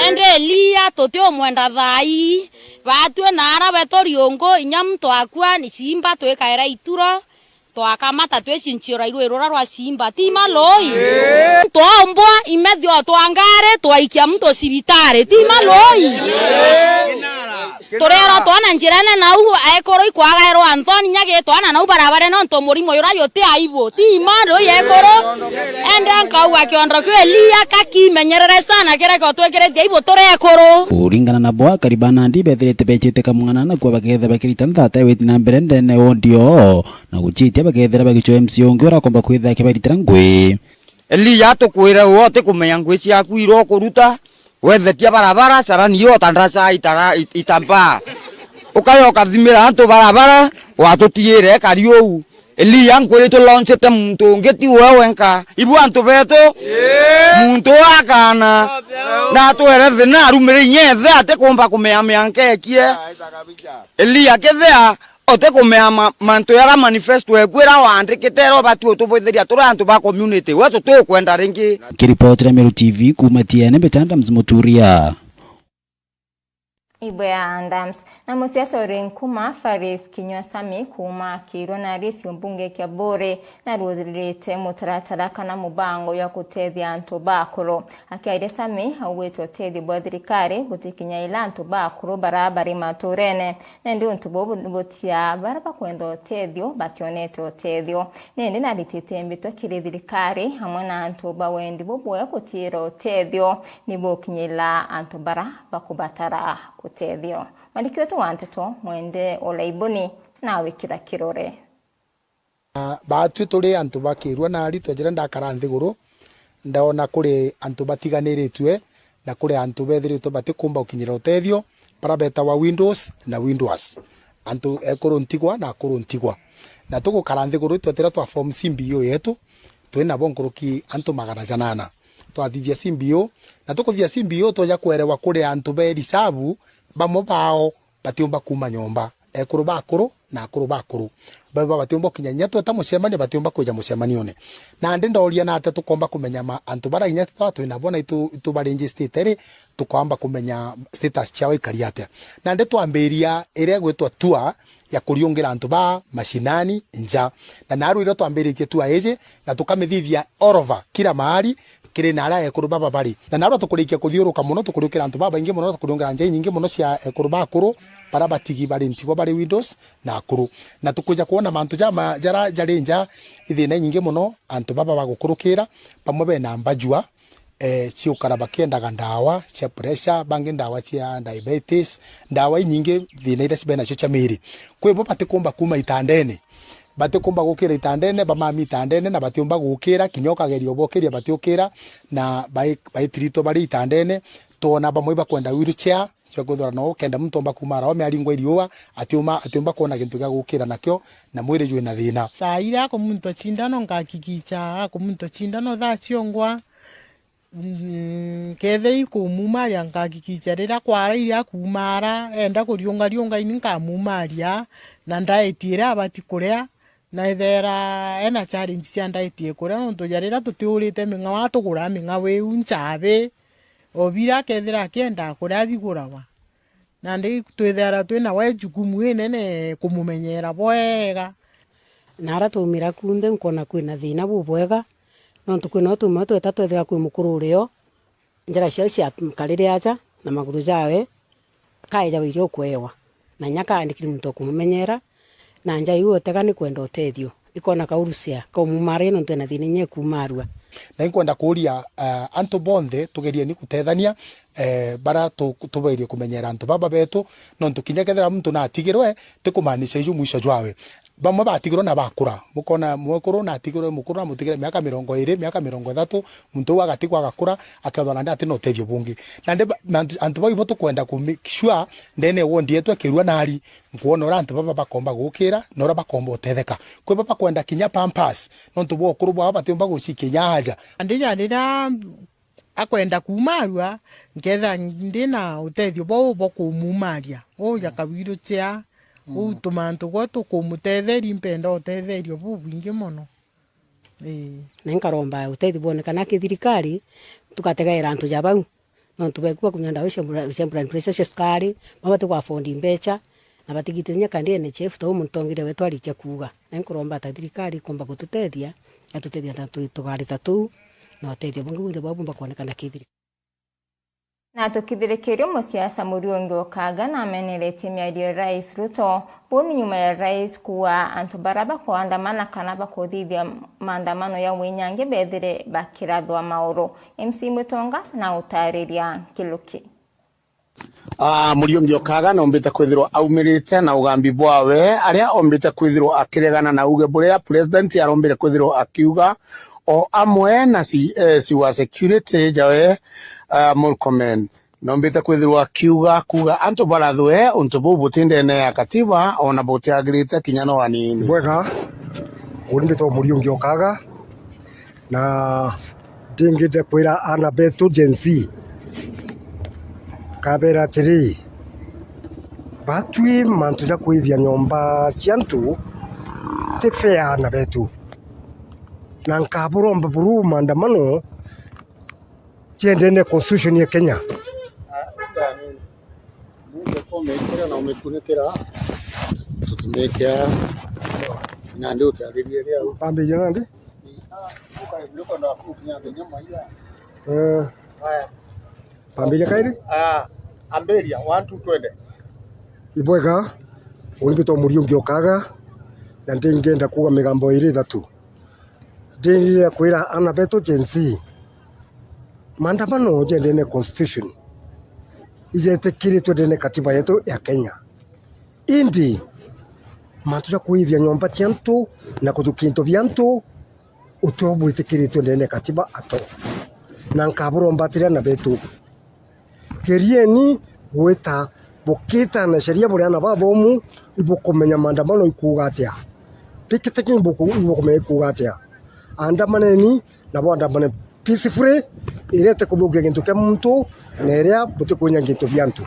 Ende Elia tuti umwenda thaa ii. Batue na ara beto riungu, inya muntu akua ni ciimba twikaira ituro. Twakamata twicinchiura irui rura rwa simba, ti maloi? Twaombwa imethio twa ngari, twaikia muntu cibitari, ti maloi? Turerwa twana njirene nau, ekuru ikwagairwa nthoni, inya gitwana nau barabara, nontu murimo jura juti aibu, ti maloi ekuru? Ende nkauga kiondo kiu Elia kakimenyerere sana, kiria kio twikirite aibu turi ekuru. Kuringana nabo, akari ba Nandi bethirite becite kamwana na kuo baketha bakirita nthata ya witi na mbere ndene wondi oo. Na guciitia bakethira bagichwa M C A ungi urakomba kwithira akibaritira ngui. Elia, tukwire uu utikumenya ngui ciaku iria ukuruta, wethetia barabara, carani iyo utandraca itara-, it-, itambaa. Ukaya ukathimira antu barabara, watutiire ekari uu. Elia, nkwirite launchite muntu ungi, ti we wenka. Ibu antu betu, muntu uu akana, na atwere thina arumire inya ethe atikumba kumea mea nkekie. Elia, kethia utikumea ma-, mantu jaria manifesto eku iria waandikite iria ubati utubwithiria turi antu ba community, we tutiukwenda ringi. Nkiripotera Meru T V kuuma Tiene, mbita Adams Muturia. Ibwe ya Adams. Na musiasa uri nkuma Faris Kinyua Sami kuuma Kiirwa na ari gicigo mbunge kia Buuri, naruuririte mutaratara kana mubango jwa gutethia antu ba akuru. Akiaria Sami augite utethio bwa thirikari butikinya ila antu ba akuru bara bari maturene. Nandi untu buu bu-, butia bara bakwenda utethio bationete utethio. Nindi naritite mbitwa kiri thirikari amwe na antu ba wendi bubwe gutiira utethio ni bukinyira antu bara bakubatara utethio. Mwandiki wetu wa nteto Mwende Olaibuni nawikira kirore. Na baatwi turi antu ba Kiirwa na ari twejire ndakara nthiguru, ndoona kuri antu batiganiritue, na kuri antu bethiritwe batikumba gukinyira utethio, bara betawa widows na widowers, antu ekuru ntigwa na akuru ntigwa. Na tugukara nthiguru, twetira twa form C B O yetu, twi nabo nkuruki antu magana janana. Twathithia C B O, na tukuthithia C B O, twaja kwerewa kuri antu be reserve, bamwe bao batiumba kuuma nyomba. Ekuru ba akuru na akuru ba akuru. Baba batiumba gukinya inya tweta mucemanio, batiumba kwija mucemanione. Nandi ndooria natia tukomba kumenya ma antu bara inya twaa twi nabo na itu, itubaregistated ri, tukoomba kumenya status ciao ikari atia. Nandi twambiria iria igwitwa tour ya kuriungira antu ba mashinani nja. Na naarua iria twambiritie tour iji, na tukamithithia all over, kila mahali, kiri na aria ekuru baba bari. Na narua tukurikia kuthiuruka mono, tukuriukira antu babaingi mono, tukuriungira nja inyingi mono cia ekuru ba akuru, bara batigi bari ntigwa bari widows na akuru. Na tukwija kwona mantu jama, jara jari nja, ithina inyingi mono, antu baba bagukurukira, bamwe bena mbajua, eh, ciukara bakiendaga ndawa cia pressure, bangi ndawa cia diabetes, ndawa inyingi, thina iria bena cio cia miri. Kwi bo batikumba kuuma itandene. Batikumba gukira itandene, bamami itandene, na batiumba gukira, kinya ukageria ubokiria, batiukira, na bai-, baitiritwe bari itandene. Twona bamwe ibakwenda wheelchair, cia kwithirwa no kenda muntu omba kuuma ara ome aringwa iriua, atiuma, atiumba kwona gintu gia gukira nakio, na mwiri jwina thina. Thaa iria akumunto cindano, ngakikicha akumunto cindano thaa ciongwa. Mm, kethira ikumumaria, nkakikicha riria kwara iria akuumara, enda kuriunga riunga ini nkamumaria, na diet iria abati kuria, na ethera ena challenge cia diet ekuria, nontu ja riria tutiurite ming'ao, atugura ming'ao iu nchabi, o biria akethira akienda kuria bigurawa. Nandi twithira twina we jukumu inene kumumenyera bwega. Na ara twaumira kunthe, nkwona kwina thina bubwega, nontu kwina utumwa tweta twethira kwi mukuru urio, Njara ciao ciakarire aja na maguru jawe, kaeja wiria ukwewa, na inya kaandikire muntu wa kumumenyera, na nja iu utega ni kwenda utethio, ikona kaurucia kaumumaria nontu ena thina inya ikumarua. Na inkwenda kuuria, eh, antu bonthe tugerieni gutethania, eh, bara tu-, tubairie kumenyera antu baba betu, nontu kinya kethira muntu natigirwe, ti kumaanisha iju mwisho jwawe. Bamwe batigirwe na bakura. Mukona mwekuru natigirwe, mukuru namutigire miaka mirongo iri, miaka mirongo ithatu, muntu uu agatigwa agakura, akethwa nandi ati na utethio bungi. Nandi ba-, na antu, antu bau ibo tukwenda ku make sure ndene ya ward yetu ekirua nari, nkwona uria antu baba bakomba gukira, na uria bakomba utetheka. Kwi baba bakwenda kinya pampers, nontu bwa ukuru bwao batiumba gucikia inya aja. Ndija riria akwenda kuumarua, nkethira ndi na utethio bwau bwa kumuumaria, uja kawirucia, mm, uu tumantu gwe tukumutetheria, impenda utetherio bubwingi mono. Ii. Na nkaromba utethio bwonekana ki thirikari, tugategaira antu ja bau. Nontu beku bakunywa ndawa cia bra-, cia blood pressure, cia sukari, bamwe bati ku afford mbecha, na batigite kinya kandi N H I F, ta uu mutongeria wetu arikia kuuga. Na nkuromba ta thirikari ikomba gututethia, yatutethia na tu-, tugari ta tuu, na utethio bungi bunthe bwa bumba kwonekana ki thirikari. Na tukithirikiria, musiasa Muriungi Okaga nameneretie miario ya Rais Ruto. Buu ni nyuma ya Rais kuuga antu baria bakuandamana kana bakuthithia maandamano ya winyangi bethire bakirathwa mauru. M C Mwitonga na utariria nkiluki. Ah, Muriungi Okaga noombite kwithirwa aumirite na ugambi bwawe, aria oombite kwithirwa akiregana na uuge buria president arombire kwithirwa akiuga, o amwe na C S wa security jawe, ah, Murkomen. Noombite kwithirwa akiuga kuuga antu barathwe untu buu buti ndene ya katiba, ona butiagirite kinya no anini. Bwega, uni mbitwa Muriungi Okaga, na ndingite kwira aana betu Gen Z, nkabera atiri, batwi mantu ja kwithia nyomba cia antu ti fair aana betu, na nkaburomba buru maandamano ciendene constitution ya Kenya. Ndio kwa umeikira na umekunitira, tutumekea. Nandi utaririe riu. Bambiriria nandi? Eh. Haya. Bambiriria kairi? Ah, ambiria, one, two, twende. Ibwega, uni mbitwa Muriungi Okaga, na ndingenda kuuga migambo iri ithatu. Ndindirire kwira aana betu Gen Z, maandamano jendene constitution, ijetikiritwe ndene katiba yetu ya Kenya. Indi mantu ja kuithia nyomba cia antu na kuthukia into bia antu, utio bwitikiritwe ndene katiba ato. Na nkaburomba atiri aana betu, gerieni gwita bukita na sheria buria aana bathomu ibukumenya maandamano ikuuga atia. Pikitiki ibuku-, ibukumenya ikuuga atia. Andamaneni, na bwandamane peacefully, iria itikuthukia gintu kia muntu, na iria butikwinya gintu bia antu.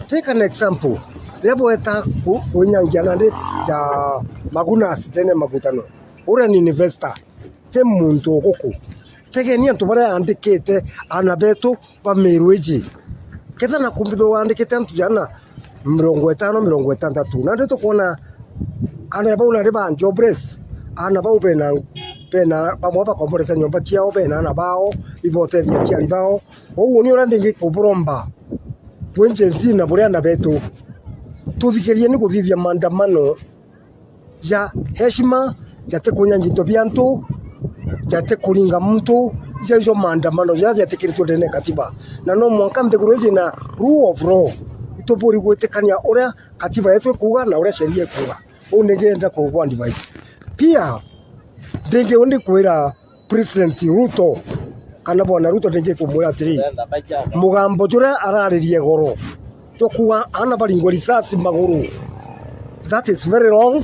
Take an example, riria bweta ku-, kwinyangia nandi ja Magunas ndene ya makutano, uria ni investor, ti muntu o guku. Tegeni antu baria aandikite aana betu ba Meru iji. Ketha na kumbithirwa waandikite antu jana mirongo itano, mirongo itantatu. Nandi tukwona aana bau nandi ba jobless. Aana bau bena, bena, bamwe bakomborete nyomba ciao, bena aana bao, ibotethia aciari bao. Kwou uni uria ndingi kuburomba, bwi Gen Z na buri aana betu, tuthikirieni kuthithia maandamano ja heshima, jatikunya nginto bia antu, jatikuringa muntu, ja ijo maandamano jaria jatikiritwe ndene ya katiba. Na no mwanka nthiguru iji na rule of law, ituburi gwitikania uria katiba yetu ikuuga na uria sheria ikuuga. Uu ningienda kubu advice. Pia, ndingi undi kwira President Ruto, kana Bwana Ruto ndingi kumwira atiri, mugambo juria araririe goro, jwa kuuga aana baringwe risasi maguru, that is very wrong.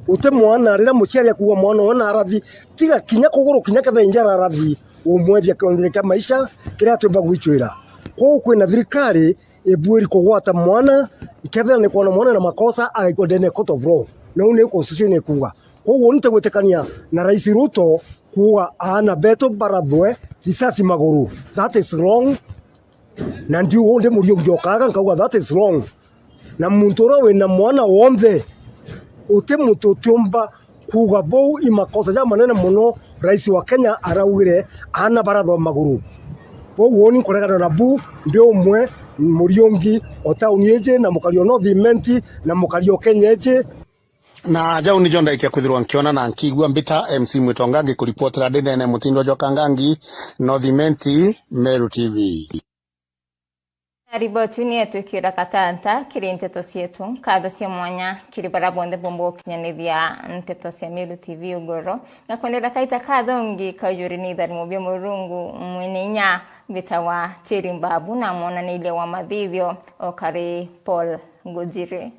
Uti mwana, riria muciari akuuga mwana owe na arathi, tiga kinya kuguru, kinya ketha injara arathi, umwethia kionthire kia maisha kiria atiumba gwicwira. Kwou kwina thirikari ibuiri kugwata mwana, nkethira ni kwona mwana na makosa, agaikwa ndene ya court of law. Na uu ni constitution ikuuga. Kwou uni ntigwitikania na Rais Ruto kuuga aana betu barathwe risasi maguru. That is wrong. Na ndiuga undi Muriungi Okaga nkauga that is wrong. Na muntu uria wina mwana wonthe, uti muntu utiumba kuuga buu i makosa jamanene mono. Rais wa Kenya araugire aana barathwa maguru. Kwou uuni nkuregana nabu ndi umwe Muriungi o tauni iji na mukari o North Imenti na mukari o Kenya iji. Na jau nijo ndaikia kwithirwa nkiona na nkiigua. Mbita M C Mwitonga ngikuripotera ndi ndene mutindwa jwa Kangangi, North Imenti, Meru T V. Na riboti ni etwikira katanta kiri nteto cietu. Nkatho cia mwanya kiri baria bonthe bomba gukinyanithia nteto cia Meru T V ugoro. Na kwendera kaita kathongi kaujuri ni itharimo bia Murungu mwene inya mbitawa Tiri Mbabu na mwonaniria wa mathithio o kari Paul Ngujiri.